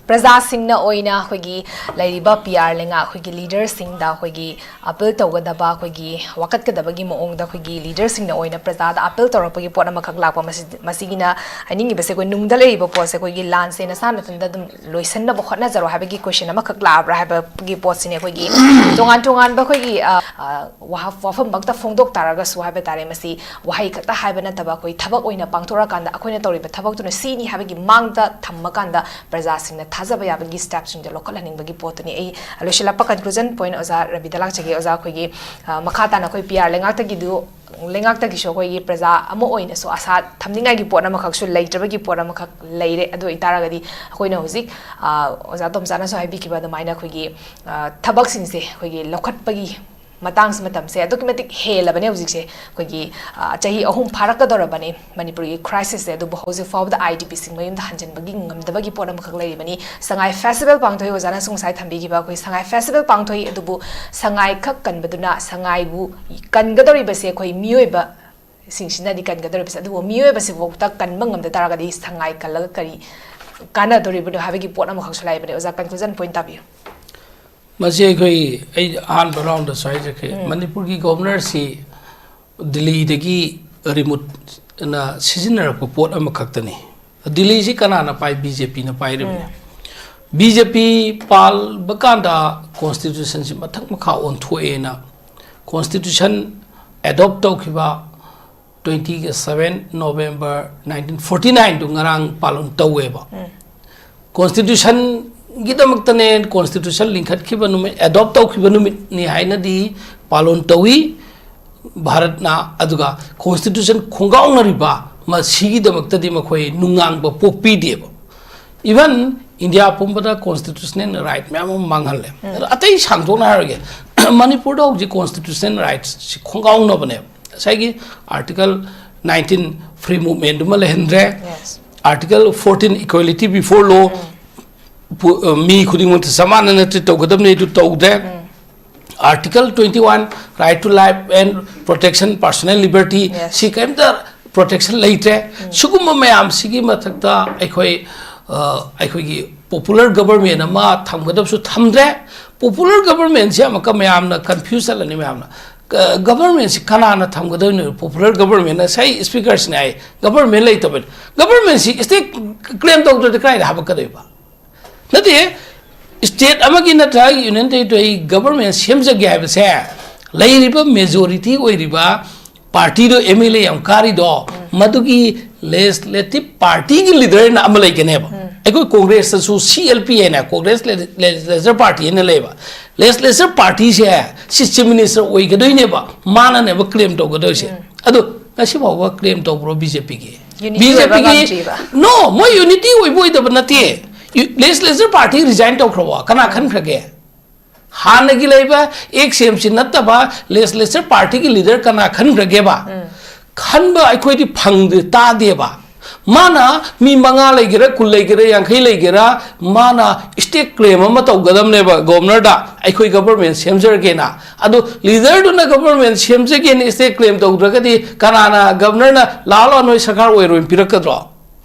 ꯄ꯭ꯔꯖꯥꯁꯤꯡꯅ ꯑꯣꯏꯅ ꯑꯩꯈꯣꯏꯒꯤ ꯂꯩꯔꯤꯕ ꯄꯤ ꯑꯥꯔ ꯂꯩꯉꯥꯛ, ꯑꯩꯈꯣꯏꯒꯤ ꯂꯤꯗꯔꯁꯤꯡꯗ ꯑꯩꯈꯣꯏꯒꯤ ꯑꯄꯤꯜ ꯇꯧꯒꯗꯕ, ꯑꯩꯈꯣꯏꯒꯤ ꯋꯥꯀꯠꯀꯗꯕꯒꯤ ꯃꯑꯣꯡꯗ ꯑꯩꯈꯣꯏꯒꯤ ꯂꯤꯗꯔꯁꯤꯡꯅ ꯑꯣꯏꯅ ꯄ꯭ꯔꯖꯥꯗ ꯑꯄꯤꯜ ꯇꯧꯔꯛꯄꯒꯤ ꯄꯣꯠ ꯑꯃꯈꯛ ꯂꯥꯛꯄ꯫ ꯃꯁꯤ, ꯃꯁꯤꯒꯤꯅ ꯍꯥꯏꯅꯤꯡꯉꯤꯕꯁꯦ, ꯑꯩꯈꯣꯏ ꯅꯨꯡꯗ ꯂꯩꯔꯤꯕ ꯄꯣꯠꯁꯦ ꯑꯩꯈꯣꯏꯒꯤ ꯂꯥꯟꯁꯦ ꯅꯁꯥ ꯅꯊꯟꯗ ꯑꯗꯨꯝ ꯂꯣꯏꯁꯤꯟꯅꯕ ꯍꯣꯠꯅꯖꯔꯣ ꯍꯥꯏꯕꯒꯤ ꯀꯣꯏꯁꯟ ꯑꯃꯈꯛ ꯂꯥꯛꯑꯕ꯭ꯔꯥ ꯍꯥꯏꯕꯒꯤ ꯄꯣꯠꯁꯤꯅꯦ꯫ ꯑꯩꯈꯣꯏꯒꯤ ꯇꯣꯉꯥꯟ ꯇꯣꯉꯥꯟꯕ ꯑꯩꯈꯣꯏꯒꯤ, ꯑ, ꯑ, ꯋꯥꯍ-, ꯋꯥꯐꯝꯃꯛꯇ ꯐꯣꯡꯗꯣꯛ ꯇꯥꯔꯒꯁꯨ ꯍꯥꯏꯕ ꯇꯥꯔꯦ, ꯃꯁꯤ ꯋꯥꯍꯩ ꯈꯛꯇ ꯍꯥꯏꯕ ꯅꯠꯇꯕ, ꯑꯩꯈꯣꯏ ꯊꯕꯛ ꯑꯣꯏꯅ ꯄꯥꯡꯊꯣꯔꯛꯑꯀꯥꯟꯗ ꯑꯩꯈꯣꯏꯅ ꯇꯧꯔꯤꯕ ꯊꯕꯛꯇꯨꯅ ꯁꯤꯅꯤ ꯍꯥꯏꯕꯒꯤ ꯃꯥꯡꯗ ꯊꯝꯃꯀꯥꯟꯗ ꯄ꯭ꯔꯖꯥꯁꯤꯡꯅ ꯊꯥꯖꯕ ꯌꯥꯕꯒꯤ ꯁ꯭ꯇꯦꯞꯁꯤꯡꯗꯣ ꯂꯧꯈꯠꯍꯟꯅꯤꯡꯕꯒꯤ ꯄꯣꯠꯇꯨꯅꯤ꯫ ꯑꯩ ꯂꯣꯏꯁꯤꯜꯂꯛꯄ ꯀꯟꯀ꯭ꯂꯨꯖꯟ ꯄꯣꯏꯟ ꯑꯣꯖꯥ ꯔꯕꯤꯗ ꯂꯥꯛꯆꯒꯦ꯫ ꯑꯣꯖꯥ, ꯑꯩꯈꯣꯏꯒꯤ, ꯑ, ꯃꯈꯥ ꯇꯥꯅ ꯑꯩꯈꯣꯏ ꯄꯤ ꯑꯥꯔ ꯂꯩꯉꯥꯛꯇꯒꯤꯗꯨ, ꯂꯩꯉꯥꯛꯇꯒꯤꯁꯨ ꯑꯩꯈꯣꯏꯒꯤ ꯄ꯭ꯔꯖꯥ ꯑꯃ ꯑꯣꯏꯅꯁꯨ ꯑꯁꯥ ꯊꯝꯅꯤꯡꯉꯥꯏꯒꯤ ꯄꯣꯠ ꯑꯃꯈꯛꯁꯨ ꯂꯩꯇ꯭ꯔꯕꯒꯤ ꯄꯣꯠ ꯑꯃꯈꯛ ꯂꯩꯔꯦ꯫ ꯑꯗꯨ ꯑꯣꯏꯇꯥꯔꯒꯗꯤ ꯑꯩꯈꯣꯏꯅ ꯍꯧꯖꯤꯛ, ꯑ, ꯑꯣꯖꯥ ꯇꯣꯝꯆꯥꯅꯁꯨ ꯍꯥꯏꯕꯤꯈꯤꯕ ꯑꯗꯨꯃꯥꯏꯅ ꯑꯩꯈꯣꯏꯒꯤ, ꯑ, ꯊꯕꯛꯁꯤꯡꯁꯦ ꯑꯩꯈꯣꯏꯒꯤ ꯂꯧꯈꯠꯄꯒꯤ ꯃꯇꯥꯡꯁꯤ, ꯃꯇꯝꯁꯦ ꯑꯗꯨꯛꯀꯤ ꯃꯇꯤꯛ ꯍꯦꯜꯂꯕꯅꯦ ꯍꯧꯖꯤꯛꯁꯦ꯫ ꯑꯩꯈꯣꯏꯒꯤ, ꯑ, ꯆꯍꯤ ꯑꯍꯨꯝ ꯐꯥꯔꯛꯀꯗꯧꯔꯕꯅꯦ ꯃꯅꯤꯄꯨꯔꯒꯤ ꯀ꯭ꯔꯥꯏꯁꯤꯁꯁꯦ, ꯑꯗꯨꯕꯨ ꯍꯧꯖꯤꯛ ꯐꯥꯎꯕꯗ ꯑꯥꯏ ꯗꯤ ꯄꯤꯁꯤꯡ ꯃꯌꯨꯝꯗ ꯍꯟꯖꯤꯟꯕꯒꯤ ꯉꯝꯗꯕꯒꯤ ꯄꯣꯠ ꯑꯃꯈꯛ ꯂꯩꯔꯤꯕꯅꯤ꯫ ꯁꯉꯥꯏ ꯐꯦꯁꯇꯤꯚꯦꯜ ꯄꯥꯡꯊꯣꯛꯏ, ꯑꯣꯖꯥꯅꯁꯨ ꯉꯁꯥꯏ ꯊꯝꯕꯤꯈꯤꯕ, ꯑꯩꯈꯣꯏ ꯁꯉꯥꯏ ꯐꯦꯁꯇꯤꯚꯦꯜ ꯄꯥꯡꯊꯣꯛꯏ, ꯑꯗꯨꯕꯨ ꯁꯉꯥꯏ ꯈꯛ ꯀꯟꯕꯗꯨꯅ ꯁꯉꯥꯏꯕꯨ ꯀꯟꯒꯗꯧꯔꯤꯕꯁꯦ ꯑꯩꯈꯣꯏ ꯃꯤꯑꯣꯏꯕꯁꯤꯡꯁꯤꯅꯗꯤ ꯀꯟꯒꯗꯧꯔꯤꯕꯁꯦ, ꯑꯗꯨꯕꯨ ꯃꯤꯑꯣꯏꯕꯁꯤꯐꯥꯎꯗ ꯀꯟꯕ ꯉꯝꯗ ꯇꯥꯔꯒꯗꯤ ꯁꯉꯥꯏ ꯀꯜꯂꯒ ꯀꯔꯤ ꯀꯥꯟꯅꯗꯣꯔꯤꯕꯅꯣ ꯍꯥꯏꯕꯒꯤ ꯄꯣꯠ ꯑꯃꯈꯛꯁꯨ ꯂꯩꯕꯅꯦ꯫ ꯑꯣꯖꯥ, ꯀꯟꯀ꯭ꯂꯨꯖꯟ ꯄꯣꯏꯟ ꯇꯥꯕꯤꯌꯨ꯫ ꯃꯁꯤ ꯑꯩꯈꯣꯏ, ꯑꯩ ꯑꯍꯥꯟꯕ ꯔꯥꯎꯟꯗꯁꯨ ꯍꯥꯏꯖꯈ꯭ꯔꯦ, ꯎꯝ꯫ ꯃꯅꯤꯄꯨꯔꯒꯤ ꯒꯣꯚꯔꯅꯔꯁꯤ ꯗꯤꯜꯂꯤꯗꯒꯤ ꯔꯤꯃꯨꯠꯅ ꯁꯤꯖꯤꯟꯅꯔꯛꯄ ꯄꯣꯠ ꯑꯃꯈꯛꯇꯅꯤ꯫ ꯗꯤꯜꯂꯤꯁꯤ ꯀꯅꯥꯅ ꯄꯥꯏ? ꯕꯤ ꯖꯦ ꯄꯤꯅ ꯄꯥꯏꯔꯤꯕꯅꯤ꯫ ꯎꯝ꯫ ꯕꯤ ꯖꯦ ꯄꯤ ꯄꯥꯜꯕ ꯀꯥꯟꯗ ꯀꯣꯟꯁꯇꯤꯇ꯭ꯌꯨꯁꯟꯁꯤ ꯃꯊꯛ ꯃꯈꯥ ꯑꯣꯟꯊꯣꯛꯑꯦꯅ ꯀꯣꯟꯁꯇꯤꯇ꯭ꯌꯨꯁꯟ ꯑꯦꯗꯣꯞ ꯇꯧꯈꯤꯕ twenty seven November nineteen forty nine ꯗꯨ ꯉꯔꯥꯡ ꯄꯥꯂꯟ ꯇꯧꯋꯦꯕ꯫ ꯎꯝ꯫ ꯀꯣꯟꯁꯇꯤꯇ꯭ꯌꯨꯁꯟꯒꯤꯗꯃꯛꯇꯅꯦ, ꯀꯣꯟꯁꯇꯤꯇ꯭ꯌꯨꯁꯟ ꯂꯤꯡꯈꯠꯈꯤꯕ ꯅꯨꯃꯤꯠ, ꯑꯦꯗꯣꯞ ꯇꯧꯈꯤꯕ ꯅꯨꯃꯤꯠꯅꯤ ꯍꯥꯏꯅꯗꯤ ꯄꯥꯂꯟ ꯇꯧꯏ ꯚꯥꯔꯠꯅ, ꯑꯗꯨꯒ ꯀꯣꯟꯁꯇꯤꯇ꯭ꯌꯨꯁꯟ ꯈꯣꯡꯒꯥꯎꯅꯔꯤꯕ ꯃꯁꯤꯒꯤꯗꯃꯛꯇꯗꯤ ꯃꯈꯣꯏ ꯅꯨꯡꯉꯥꯡꯕ ꯄꯣꯛꯄꯤꯗꯦꯕ꯫ Even ꯏꯟꯗꯤꯌꯥ ꯄꯨꯝꯕꯗ ꯀꯣꯟꯁꯇꯤꯇ꯭ꯌꯨꯁꯅꯦꯜ ꯔꯥꯏꯠ ꯃꯌꯥꯝ ꯑꯃ ꯃꯥꯡꯍꯜꯂꯦ꯫ ꯎꯝ꯫ ꯑꯗꯣ ꯑꯇꯩ ꯁꯥꯡꯗꯣꯛꯅ ꯍꯥꯏꯔꯒꯦ, ꯃꯅꯤꯄꯨꯔꯗ ꯍꯧꯖꯤꯛ ꯀꯣꯟꯁꯇꯤꯇ꯭ꯌꯨꯁꯅꯦꯜ ꯔꯥꯏꯠꯁꯤ ꯈꯣꯡꯒꯥꯎꯅꯕꯅꯦꯕ꯫ ꯉꯁꯥꯏꯒꯤ Article nineteen free movementꯗꯨꯃ ꯂꯩꯍꯟꯗ꯭ꯔꯦ꯫ Yes. Article fourteen equality before law, ꯎꯝ꯫ ꯄꯨ-, ꯑ, ꯃꯤ ꯈꯨꯗꯤꯡꯃꯛꯇ ꯆꯞ ꯃꯥꯟꯅꯅ treat ꯇꯧꯒꯗꯕꯅꯤ, ꯑꯗꯨ ꯇꯧꯗ꯭ꯔꯦ꯫ ꯎꯝ꯫ Article twenty one, right to life and protection, personal liberty, Yes. ꯁꯤ ꯀꯔꯤꯝꯇ protection ꯂꯩꯇ꯭ꯔꯦ꯫ ꯎꯝ꯫ ꯁꯤꯒꯨꯝꯕ ꯃꯌꯥꯝꯁꯤꯒꯤ ꯃꯊꯛꯇ ꯑꯩꯈꯣꯏ, ꯑ, ꯑꯩꯈꯣꯏꯒꯤ popular government ꯑꯃ ꯊꯝꯒꯗꯕꯁꯨ ꯊꯝꯗ꯭ꯔꯦ꯫ Popular governmentꯁꯦ ꯑꯃꯨꯛꯀ ꯃꯌꯥꯝꯅ confuse ꯆꯠꯂꯅꯤ ꯃꯌꯥꯝꯅ꯫ ꯀ-, governmentꯁꯤ ꯀꯅꯥꯅ ꯊꯝꯒꯗꯣꯏꯅꯣ? Popular government, ꯉꯁꯥꯏ speakerꯁꯤꯅ ꯍꯥꯏ, government ꯂꯩꯇꯕꯅꯤ꯫ Governmentꯁꯤ state claim ꯇꯧꯗ꯭ꯔꯗꯤ ꯀꯗꯥꯏꯗ ꯍꯥꯄꯛꯀꯗꯣꯏꯕ? ꯅꯠꯇꯦ, state ꯑꯃꯒꯤ ꯅꯠꯇ꯭ꯔꯒ union territory government ꯁꯦꯝꯖꯒꯦ ꯍꯥꯏꯕꯁꯦ, ꯂꯩꯔꯤꯕ majority ꯑꯣꯏꯔꯤꯕ partyꯗꯣ, M L A ꯌꯥꯝ ꯀꯥꯔꯤꯗꯣ, ꯎꯝ꯫ ꯃꯗꯨꯒꯤ legislative partyꯒꯤ leaderꯅ ꯑꯃ ꯂꯩꯒꯅꯦꯕ꯫ ꯎꯝ꯫ ꯑꯩꯈꯣꯏ Congressꯇꯁꯨ C L P ꯍꯥꯏꯅ, Congress Legislature Party ꯍꯥꯏꯅ ꯂꯩꯕ꯫ Legislature Partyꯁꯦ ꯁꯤ Chief Minister ꯑꯣꯏꯒꯗꯣꯏꯅꯦꯕ, ꯃꯥꯅꯅꯦꯕ claim ꯇꯧꯒꯗꯣꯏꯁꯦ꯫ ꯎꯝ꯫ ꯑꯗꯨ ꯉꯁꯤ ꯐꯥꯎꯕ claim ꯇꯧꯕ꯭ꯔꯣ B J Pꯒꯤ? Unity ꯑꯣꯏꯕ B J Pꯒꯤ ꯉꯝꯗ꯭ꯔꯤꯕ꯫ No, ꯃꯣꯏ unity ꯑꯣꯏꯕ ꯑꯣꯏꯗꯕ ꯅꯠꯇꯦ꯫ ꯌꯨ-, legislature party resign ꯇꯧꯈ꯭ꯔꯕꯣ? ꯀꯅꯥ ꯈꯟꯈ꯭ꯔꯒꯦ? ꯍꯥꯟꯅꯒꯤ ꯂꯩꯕ X M C ꯅꯠꯇꯕ legislature partyꯒꯤ leader ꯀꯅꯥ ꯈꯟꯈ꯭ꯔꯒꯦꯕ? ꯎꯝ꯫ ꯈꯟꯕ ꯑꯩꯈꯣꯏꯗꯤ ꯐꯪꯗꯦ, ꯇꯥꯗꯦꯕ꯫ ꯃꯥꯅ ꯃꯤ ꯃꯉꯥ ꯂꯩꯒꯦꯔꯥ, ꯀꯨꯟ ꯂꯩꯒꯦꯔꯥ, ꯌꯥꯡꯈꯩ ꯂꯩꯒꯦꯔꯥ, ꯃꯥꯅ state claim ꯑꯃ ꯇꯧꯒꯗꯕꯅꯦꯕ governorꯗ, "ꯑꯩꯈꯣꯏ government ꯁꯦꯝꯖꯔꯒꯦꯅ"꯫ ꯑꯗꯣ leaderꯗꯨꯅ government ꯁꯦꯝꯖꯒꯦꯅ state claim ꯇꯧꯗ꯭ꯔꯒꯗꯤ ꯀꯅꯥꯅ, governorꯅ "ꯂꯥꯛꯑꯣ, ꯂꯥꯛꯑꯣ, ꯅꯣꯏ ꯁꯔꯀꯥꯔ ꯑꯣꯏꯔꯣꯏꯅ" ꯄꯤꯔꯛꯀꯗ꯭ꯔꯣ?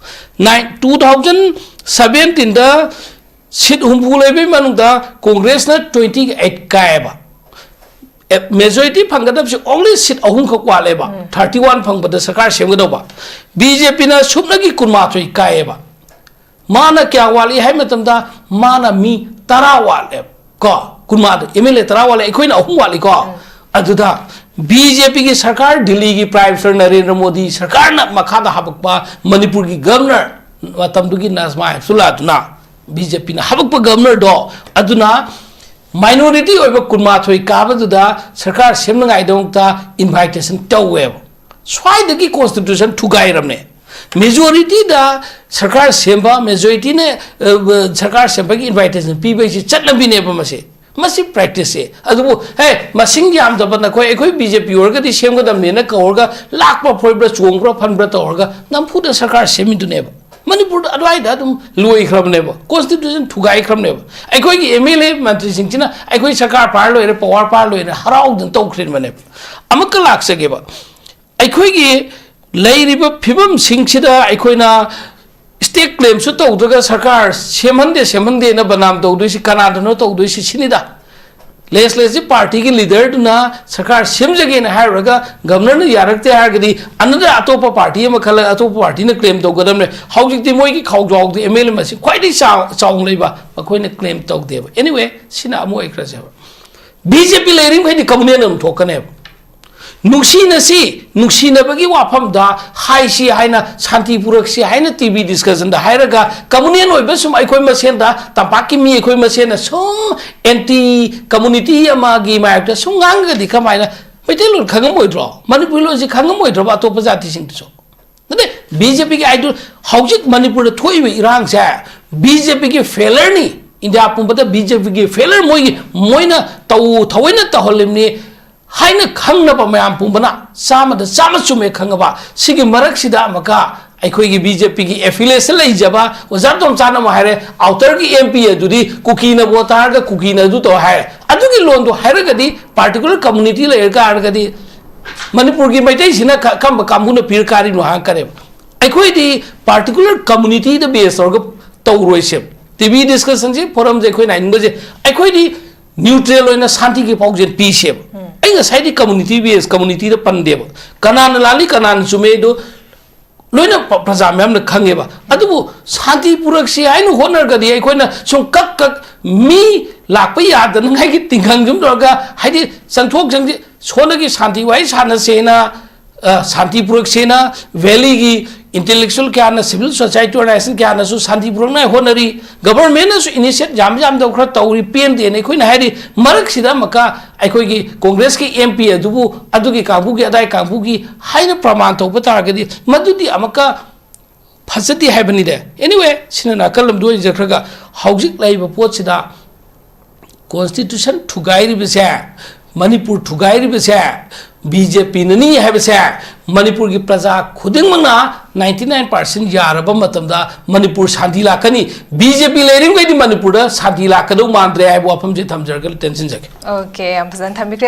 Nine, two thousand seventeenꯗ ꯁꯤꯠ ꯍꯨꯝꯐꯨ ꯂꯩꯕꯒꯤ ꯃꯅꯨꯡꯗ ꯀꯣꯡꯒ꯭ꯔꯦꯁꯅ twenty eight ꯀꯥꯏꯌꯦꯕ꯫ ꯑꯦ, majority ꯐꯪꯒꯗꯕꯁꯤ only ꯁꯤꯠ ꯑꯍꯨꯝꯈꯛ ꯋꯥꯠꯂꯦꯕ꯫ ꯎꯝ꯫ Thirty one ꯐꯪꯕꯗ ꯁꯔꯀꯥꯔ ꯁꯦꯝꯒꯗꯧꯕ꯫ ꯕꯤ ꯖꯦ ꯄꯤꯅ ꯁꯨꯞꯅꯒꯤ ꯀꯨꯟꯃꯥꯊꯣꯏ ꯀꯥꯏꯌꯦꯕ꯫ ꯃꯥꯅ ꯀꯌꯥ ꯋꯥꯠꯂꯤ ꯍꯥꯏ ꯃꯇꯝꯗ, ꯃꯥꯅ ꯃꯤ ꯇꯔꯥ ꯋꯥꯠꯂꯦꯕ꯫ ꯀꯣ, ꯀꯨꯟꯃꯥꯗ, ꯑꯦꯝ ꯑꯦꯜ ꯑꯦ ꯇꯔꯥ ꯋꯥꯠꯂꯦ, ꯑꯩꯈꯣꯏꯅ ꯑꯍꯨꯝ ꯋꯥꯠꯂꯤꯀꯣ꯫ ꯎꯝ꯫ ꯑꯗꯨꯗ ꯕꯤ ꯖꯦ ꯄꯤꯒꯤ ꯁꯔꯀꯥꯔ, ꯗꯤꯜꯂꯤꯒꯤ Prime Minister ꯅꯔꯦꯟꯗ꯭ꯔ ꯃꯣꯗꯤ ꯁꯔꯀꯥꯔꯅ ꯃꯈꯥꯗ ꯍꯥꯄꯛꯄ ꯃꯅꯤꯄꯨꯔꯒꯤ governor, ꯃꯇꯝꯗꯨꯒꯤ ꯅꯖꯃꯥ ꯍꯦꯞꯇꯨꯜꯂꯥꯗꯨꯅ ꯕꯤ ꯖꯦ ꯄꯤꯅ ꯍꯥꯄꯛꯄ governorꯗꯣ, ꯑꯗꯨꯅ minority ꯑꯣꯏꯕ ꯀꯨꯟꯃꯥꯊꯣꯏ ꯀꯥꯕꯗꯨꯗ ꯁꯔꯀꯥꯔ ꯁꯦꯝꯅꯉꯥꯏꯗꯃꯛꯇ invitation ꯇꯧꯋꯦꯕ꯫ ꯁ꯭ꯋꯥꯏꯗꯒꯤ constitution ꯊꯨꯒꯥꯏꯔꯝꯅꯦ꯫ Majorityꯗ ꯁꯔꯀꯥꯔ ꯁꯦꯝꯕ, majorityꯅ, ꯑ, ꯁꯔꯀꯥꯔ ꯁꯦꯝꯕꯒꯤ invitation ꯄꯤꯕꯒꯤꯁꯤ ꯆꯠꯅꯕꯤꯅꯦꯕ ꯃꯁꯤ꯫ ꯃꯁꯤ practiceꯁꯦ꯫ ꯑꯗꯨꯕꯨ, ꯍꯦ, ꯃꯁꯤꯡ ꯌꯥꯝꯗꯕ ꯅꯈꯣꯏ, ꯑꯩꯈꯣꯏ ꯕꯤ ꯖꯦ ꯄꯤ ꯑꯣꯏꯔꯒꯗꯤ ꯁꯦꯝꯒꯗꯕꯅꯦꯅ ꯀꯧꯔꯒ ꯂꯥꯛꯄ ꯐꯣꯏꯕ꯭ꯔꯥ ꯆꯣꯡꯕ꯭ꯔꯥ ꯐꯟꯕ꯭ꯔꯥ ꯇꯧꯔꯒ ꯅꯝꯐꯨꯗ ꯁꯔꯀꯥꯔ ꯁꯦꯝꯃꯤꯗꯨꯅꯦꯕ꯫ ꯃꯅꯤꯄꯨꯔꯗ ꯑꯗꯨꯋꯥꯏꯗ ꯑꯗꯨꯝ ꯂꯣꯏꯈ꯭ꯔꯕꯅꯦꯕ꯫ Constitution ꯊꯨꯒꯥꯏꯈ꯭ꯔꯕꯅꯦꯕ꯫ ꯑꯩꯈꯣꯏꯒꯤ ꯑꯦꯝ ꯑꯦꯜ ꯑꯦ ꯃꯟꯇ꯭ꯔꯤꯁꯤꯡꯁꯤꯅ ꯑꯩꯈꯣꯏ ꯁꯔꯀꯥꯔ ꯄꯥꯔ ꯂꯣꯏꯔꯦ, power ꯄꯥꯔ ꯂꯣꯏꯔꯦ, ꯍꯔꯥꯎꯗꯅ ꯇꯧꯈ꯭ꯔꯤꯕꯅꯦꯕ꯫ ꯑꯃꯨꯛꯀ ꯂꯥꯛꯆꯒꯦꯕ꯫ ꯑꯩꯈꯣꯏꯒꯤ ꯂꯩꯔꯤꯕ ꯐꯤꯕꯝꯁꯤꯡꯁꯤꯗ ꯑꯩꯈꯣꯏꯅ state claimꯁꯨ ꯇꯧꯗ꯭ꯔꯒ ꯁꯔꯀꯥꯔ ꯁꯦꯝꯍꯟꯗꯦ, ꯁꯦꯝꯍꯟꯗꯦꯅ ꯕꯗꯅꯥꯝ ꯇꯧꯗꯣꯏꯁꯤ ꯀꯅꯥꯗꯅꯣ ꯇꯧꯗꯣꯏꯁꯤ ꯁꯤꯅꯤꯗ꯫ Legislative partyꯒꯤ leaderꯗꯨꯅ ꯁꯔꯀꯥꯔ ꯁꯦꯝꯖꯒꯦꯅ ꯍꯥꯏꯔꯨꯔꯒ governorꯅ ꯌꯥꯔꯛꯇꯦ ꯍꯥꯏꯔꯒꯗꯤ another ꯑꯇꯣꯞꯄ party ꯑꯃ ꯈꯜꯂꯒ ꯑꯇꯣꯞꯄ partyꯅ claim ꯇꯧꯒꯗꯕꯅꯦ꯫ ꯍꯧꯖꯤꯛꯇꯤ ꯃꯣꯏꯒꯤ ꯈꯥꯎꯖꯥꯎꯗꯤ ꯑꯦꯝ ꯑꯦꯜ ꯑꯦ ꯃꯁꯤꯡ ꯈ꯭ꯋꯥꯏꯗꯒꯤ ꯆꯥꯎ-, ꯆꯥꯎꯅ ꯂꯩꯕ ꯃꯈꯣꯏꯅ claim ꯇꯧꯗꯦꯕ꯫ Anyway, ꯁꯤꯅ ꯑꯃ ꯑꯣꯏꯈ꯭ꯔꯁꯦꯕ꯫ ꯕꯤ ꯖꯦ ꯄꯤ ꯂꯩꯔꯤꯃꯈꯩꯗꯤ communal ꯑꯗꯨꯝ ꯊꯣꯛꯀꯅꯦꯕ꯫ ꯅꯨꯡꯁꯤꯅꯁꯤ, ꯅꯨꯡꯁꯤꯅꯕꯒꯤ ꯋꯥꯐꯝꯗ ꯍꯥꯏꯁꯤ ꯍꯥꯏꯅ, ꯁꯥꯟꯇꯤ ꯄꯨꯔꯛꯁꯤ ꯍꯥꯏꯅ ꯇꯤ ꯚꯤ discussionꯗ ꯍꯥꯏꯔꯒ, communal ꯑꯣꯏꯕ ꯁꯨꯝ ꯑꯩꯈꯣꯏ ꯃꯁꯦꯟꯗ, ꯇꯝꯄꯥꯛꯀꯤ ꯃꯤ ꯑꯩꯈꯣꯏ ꯃꯁꯦꯟꯅ ꯁꯨꯝ anti community ꯑꯃꯒꯤ ꯃꯥꯌꯣꯛꯇ ꯁꯨꯝ ꯉꯥꯡꯉꯒꯗꯤ ꯀꯃꯥꯏꯅ ꯃꯩꯇꯩꯂꯣꯟ ꯈꯪꯉꯝꯃꯣꯏꯗ꯭ꯔꯣ? ꯃꯅꯤꯄꯨꯔꯤ ꯂꯣꯟꯁꯤ ꯈꯪꯉꯝꯃꯣꯏꯗ꯭ꯔꯕ ꯑꯇꯣꯞꯄ ꯖꯥꯇꯤꯁꯤꯡꯗꯨꯁꯨ? ꯅꯠꯇꯦ, ꯕꯤ ꯖꯦ ꯄꯤꯒꯤ ideal, ꯍꯧꯖꯤꯛ ꯃꯅꯤꯄꯨꯔꯗ ꯊꯣꯛꯏꯕ ꯏꯔꯥꯡꯁꯦ ꯕꯤ ꯖꯦ ꯄꯤꯒꯤ failureꯅꯤ꯫ ꯏꯟꯗꯤꯌꯥ ꯄꯨꯝꯕꯗ ꯕꯤ ꯖꯦ ꯄꯤꯒꯤ failure, ꯃꯣꯏꯒꯤ, ꯃꯣꯏꯅ ꯇꯧ-, ꯊꯑꯣꯏꯅ ꯇꯧꯍꯜꯂꯤꯕꯅꯤ ꯍꯥꯏꯅ ꯈꯪꯅꯕ ꯃꯌꯥꯝ ꯄꯨꯝꯕꯅ ꯆꯥꯝꯃꯗ ꯆꯥꯝꯃ ꯆꯨꯝꯃꯦ ꯈꯪꯉꯕ꯫ ꯁꯤꯒꯤ ꯃꯔꯛꯁꯤꯗ ꯑꯃꯨꯛꯀ ꯑꯩꯈꯣꯏꯒꯤ ꯕꯤ ꯖꯦ ꯄꯤꯒꯤ affiliation ꯂꯩꯖꯕ ꯑꯣꯖꯥ ꯇꯣꯝꯆꯥꯅ ꯑꯃꯨꯛ ꯍꯥꯏꯔꯦ, outerꯒꯤ ꯑꯦꯝ ꯄꯤ ꯑꯗꯨꯗꯤ ꯀꯨꯀꯤꯅ vote ꯇꯥꯔꯒ ꯀꯨꯀꯤꯅ ꯑꯗꯨ ꯇꯧ ꯍꯥꯏꯔꯦ꯫ ꯑꯗꯨꯒꯤ ꯂꯣꯟꯗꯣ ꯍꯥꯏꯔꯒꯗꯤ particular community ꯂꯩꯔ ꯇꯥꯔꯒꯗꯤ ꯃꯅꯤꯄꯨꯔꯒꯤ ꯃꯩꯇꯩꯁꯤꯅ ꯀ-, ꯀꯔꯝꯕ ꯀꯥꯡꯕꯨꯅ ꯄꯤꯔ ꯀꯥꯔꯤꯅꯣ ꯍꯥꯏꯔꯛꯀꯅꯦꯕ꯫ ꯑꯩꯈꯣꯏꯗꯤ particular communityꯗ base ꯇꯧꯔꯒ ꯇꯧꯔꯣꯏꯁꯦ꯫ ꯇꯤ ꯚꯤ ꯗꯤꯁꯀꯁꯟꯁꯤ, ꯐꯣꯔꯝꯁꯦ ꯑꯩꯈꯣꯏꯅ ꯍꯥꯏꯅꯤꯡꯕꯁꯦ, ꯑꯩꯈꯣꯏꯗꯤ ꯅ꯭ꯌꯨꯇ꯭ꯔꯦꯜ ꯑꯣꯏꯅ ꯁꯥꯟꯇꯤꯒꯤ ꯄꯥꯎꯖꯦꯜ ꯄꯤꯁꯦꯕ꯫ ꯑꯩ ꯉꯁꯥꯏꯗꯤ ꯀꯝꯃꯨꯅꯤꯇꯤ ꯕꯦꯁ, ꯀꯝꯃꯨꯅꯤꯇꯤꯗ ꯄꯟꯗꯦꯕ꯫ ꯀꯅꯥꯅ ꯂꯥꯜꯂꯤ, ꯀꯅꯥꯅ ꯆꯨꯝꯃꯦ, ꯑꯗꯨ ꯂꯣꯏꯅ ꯄ-, ꯄ꯭ꯔꯖꯥ ꯃꯌꯥꯝꯅ ꯈꯪꯉꯦꯕ꯫ ꯑꯗꯨꯕꯨ ꯁꯥꯟꯇꯤ ꯄꯨꯔꯛꯁꯤ ꯍꯥꯏꯅ ꯍꯣꯠꯅꯔꯒꯗꯤ, ꯑꯩꯈꯣꯏꯅ ꯁꯨꯝ ꯀꯛ ꯀꯛ ꯃꯤ ꯂꯥꯛꯄ ꯌꯥꯗꯅꯉꯥꯏꯒꯤ ꯇꯤꯡꯈꯪ ꯁꯨꯝ ꯇꯧꯔꯒ, ꯍꯥꯏꯗꯤ ꯆꯪꯊꯣꯛ ꯆꯪꯁꯤꯟ, ꯁꯣꯝꯗꯒꯤ ꯁꯥꯟꯇꯤ ꯋꯥꯔꯤ ꯁꯥꯟꯅꯁꯦꯅ, ꯑ, ꯁꯥꯟꯇꯤ ꯄꯨꯔꯛꯁꯦꯅ ꯚꯦꯂꯤꯒꯤ ꯏꯟꯇꯦꯂꯦꯛꯆꯨꯋꯦꯜ ꯀꯌꯥꯅ, ꯁꯤꯚꯤꯜ ꯁꯣꯁꯥꯏꯇꯤ ꯑꯣꯔꯒꯅꯥꯏꯖꯦꯁꯟ ꯀꯌꯥꯅꯁꯨ ꯁꯥꯟꯇꯤ ꯄꯨꯔꯛꯅꯉꯥꯏ ꯍꯣꯠꯅꯔꯤ꯫ ꯒꯚꯔꯟꯃꯦꯟꯠꯅꯁꯨ ꯏꯅꯤꯁꯤꯌꯦꯠ ꯌꯥꯝ ꯌꯥꯝꯗꯕ ꯈꯔ ꯇꯧꯔꯤ, ꯄꯦꯟꯗꯦꯅ ꯑꯩꯈꯣꯏꯅ ꯍꯥꯏꯔꯤ꯫ ꯃꯔꯛꯁꯤꯗ ꯑꯃꯨꯛꯀ ꯑꯩꯈꯣꯏꯒꯤ ꯀꯣꯡꯒ꯭ꯔꯦꯁꯀꯤ ꯑꯦꯝ ꯄꯤ ꯑꯗꯨꯕꯨ ꯑꯗꯨꯒꯤ ꯀꯥꯡꯕꯨꯒꯤ, ꯑꯗꯥꯏ ꯀꯥꯡꯕꯨꯒꯤ ꯍꯥꯏꯅ ꯄ꯭ꯔꯃꯥꯟ ꯇꯧꯕ ꯇꯥꯔꯒꯗꯤ, ꯃꯗꯨꯗꯤ ꯑꯃꯨꯛꯀ ꯐꯖꯗꯦ ꯍꯥꯏꯕꯅꯤꯗ꯫ ꯑꯦꯅꯤꯋꯦ, ꯁꯤꯅ ꯅꯥꯀꯜ ꯑꯃꯗ ꯑꯣꯏꯖꯈ꯭ꯔꯒ, ꯍꯧꯖꯤꯛ ꯂꯩꯔꯤꯕ ꯄꯣꯠꯁꯤꯗ ꯀꯣꯟꯁꯇꯤꯇ꯭ꯌꯨꯁꯟ ꯊꯨꯒꯥꯏꯔꯤꯕꯁꯦ, ꯃꯅꯤꯄꯨꯔ ꯊꯨꯒꯥꯏꯔꯤꯕꯁꯦ ꯕꯤ ꯖꯦ ꯄꯤꯅꯅꯤ ꯍꯥꯏꯕꯁꯦ ꯃꯅꯤꯄꯨꯔꯒꯤ ꯄ꯭ꯔꯖꯥ ꯈꯨꯗꯤꯡꯃꯛꯅ ninety nine percent ꯌꯥꯔꯕ ꯃꯇꯝꯗ ꯃꯅꯤꯄꯨꯔ ꯁꯥꯟꯇꯤ ꯂꯥꯛꯀꯅꯤ꯫ ꯕꯤ ꯖꯦ ꯄꯤ ꯂꯩꯔꯤꯉꯩꯗꯤ ꯃꯅꯤꯄꯨꯔꯗ ꯁꯥꯟꯇꯤ ꯂꯥꯛꯀꯗꯧ ꯃꯥꯟꯗ꯭ꯔꯦ ꯍꯥꯏꯕ ꯋꯥꯐꯝꯁꯦ ꯊꯝꯖꯔꯒ ꯇꯦꯟꯁꯤꯟꯖꯒꯦ꯫ ꯑꯣꯀꯦ, ꯌꯥꯝ ꯐꯖꯅ ꯊꯝꯕꯤꯈ꯭ꯔꯦ꯫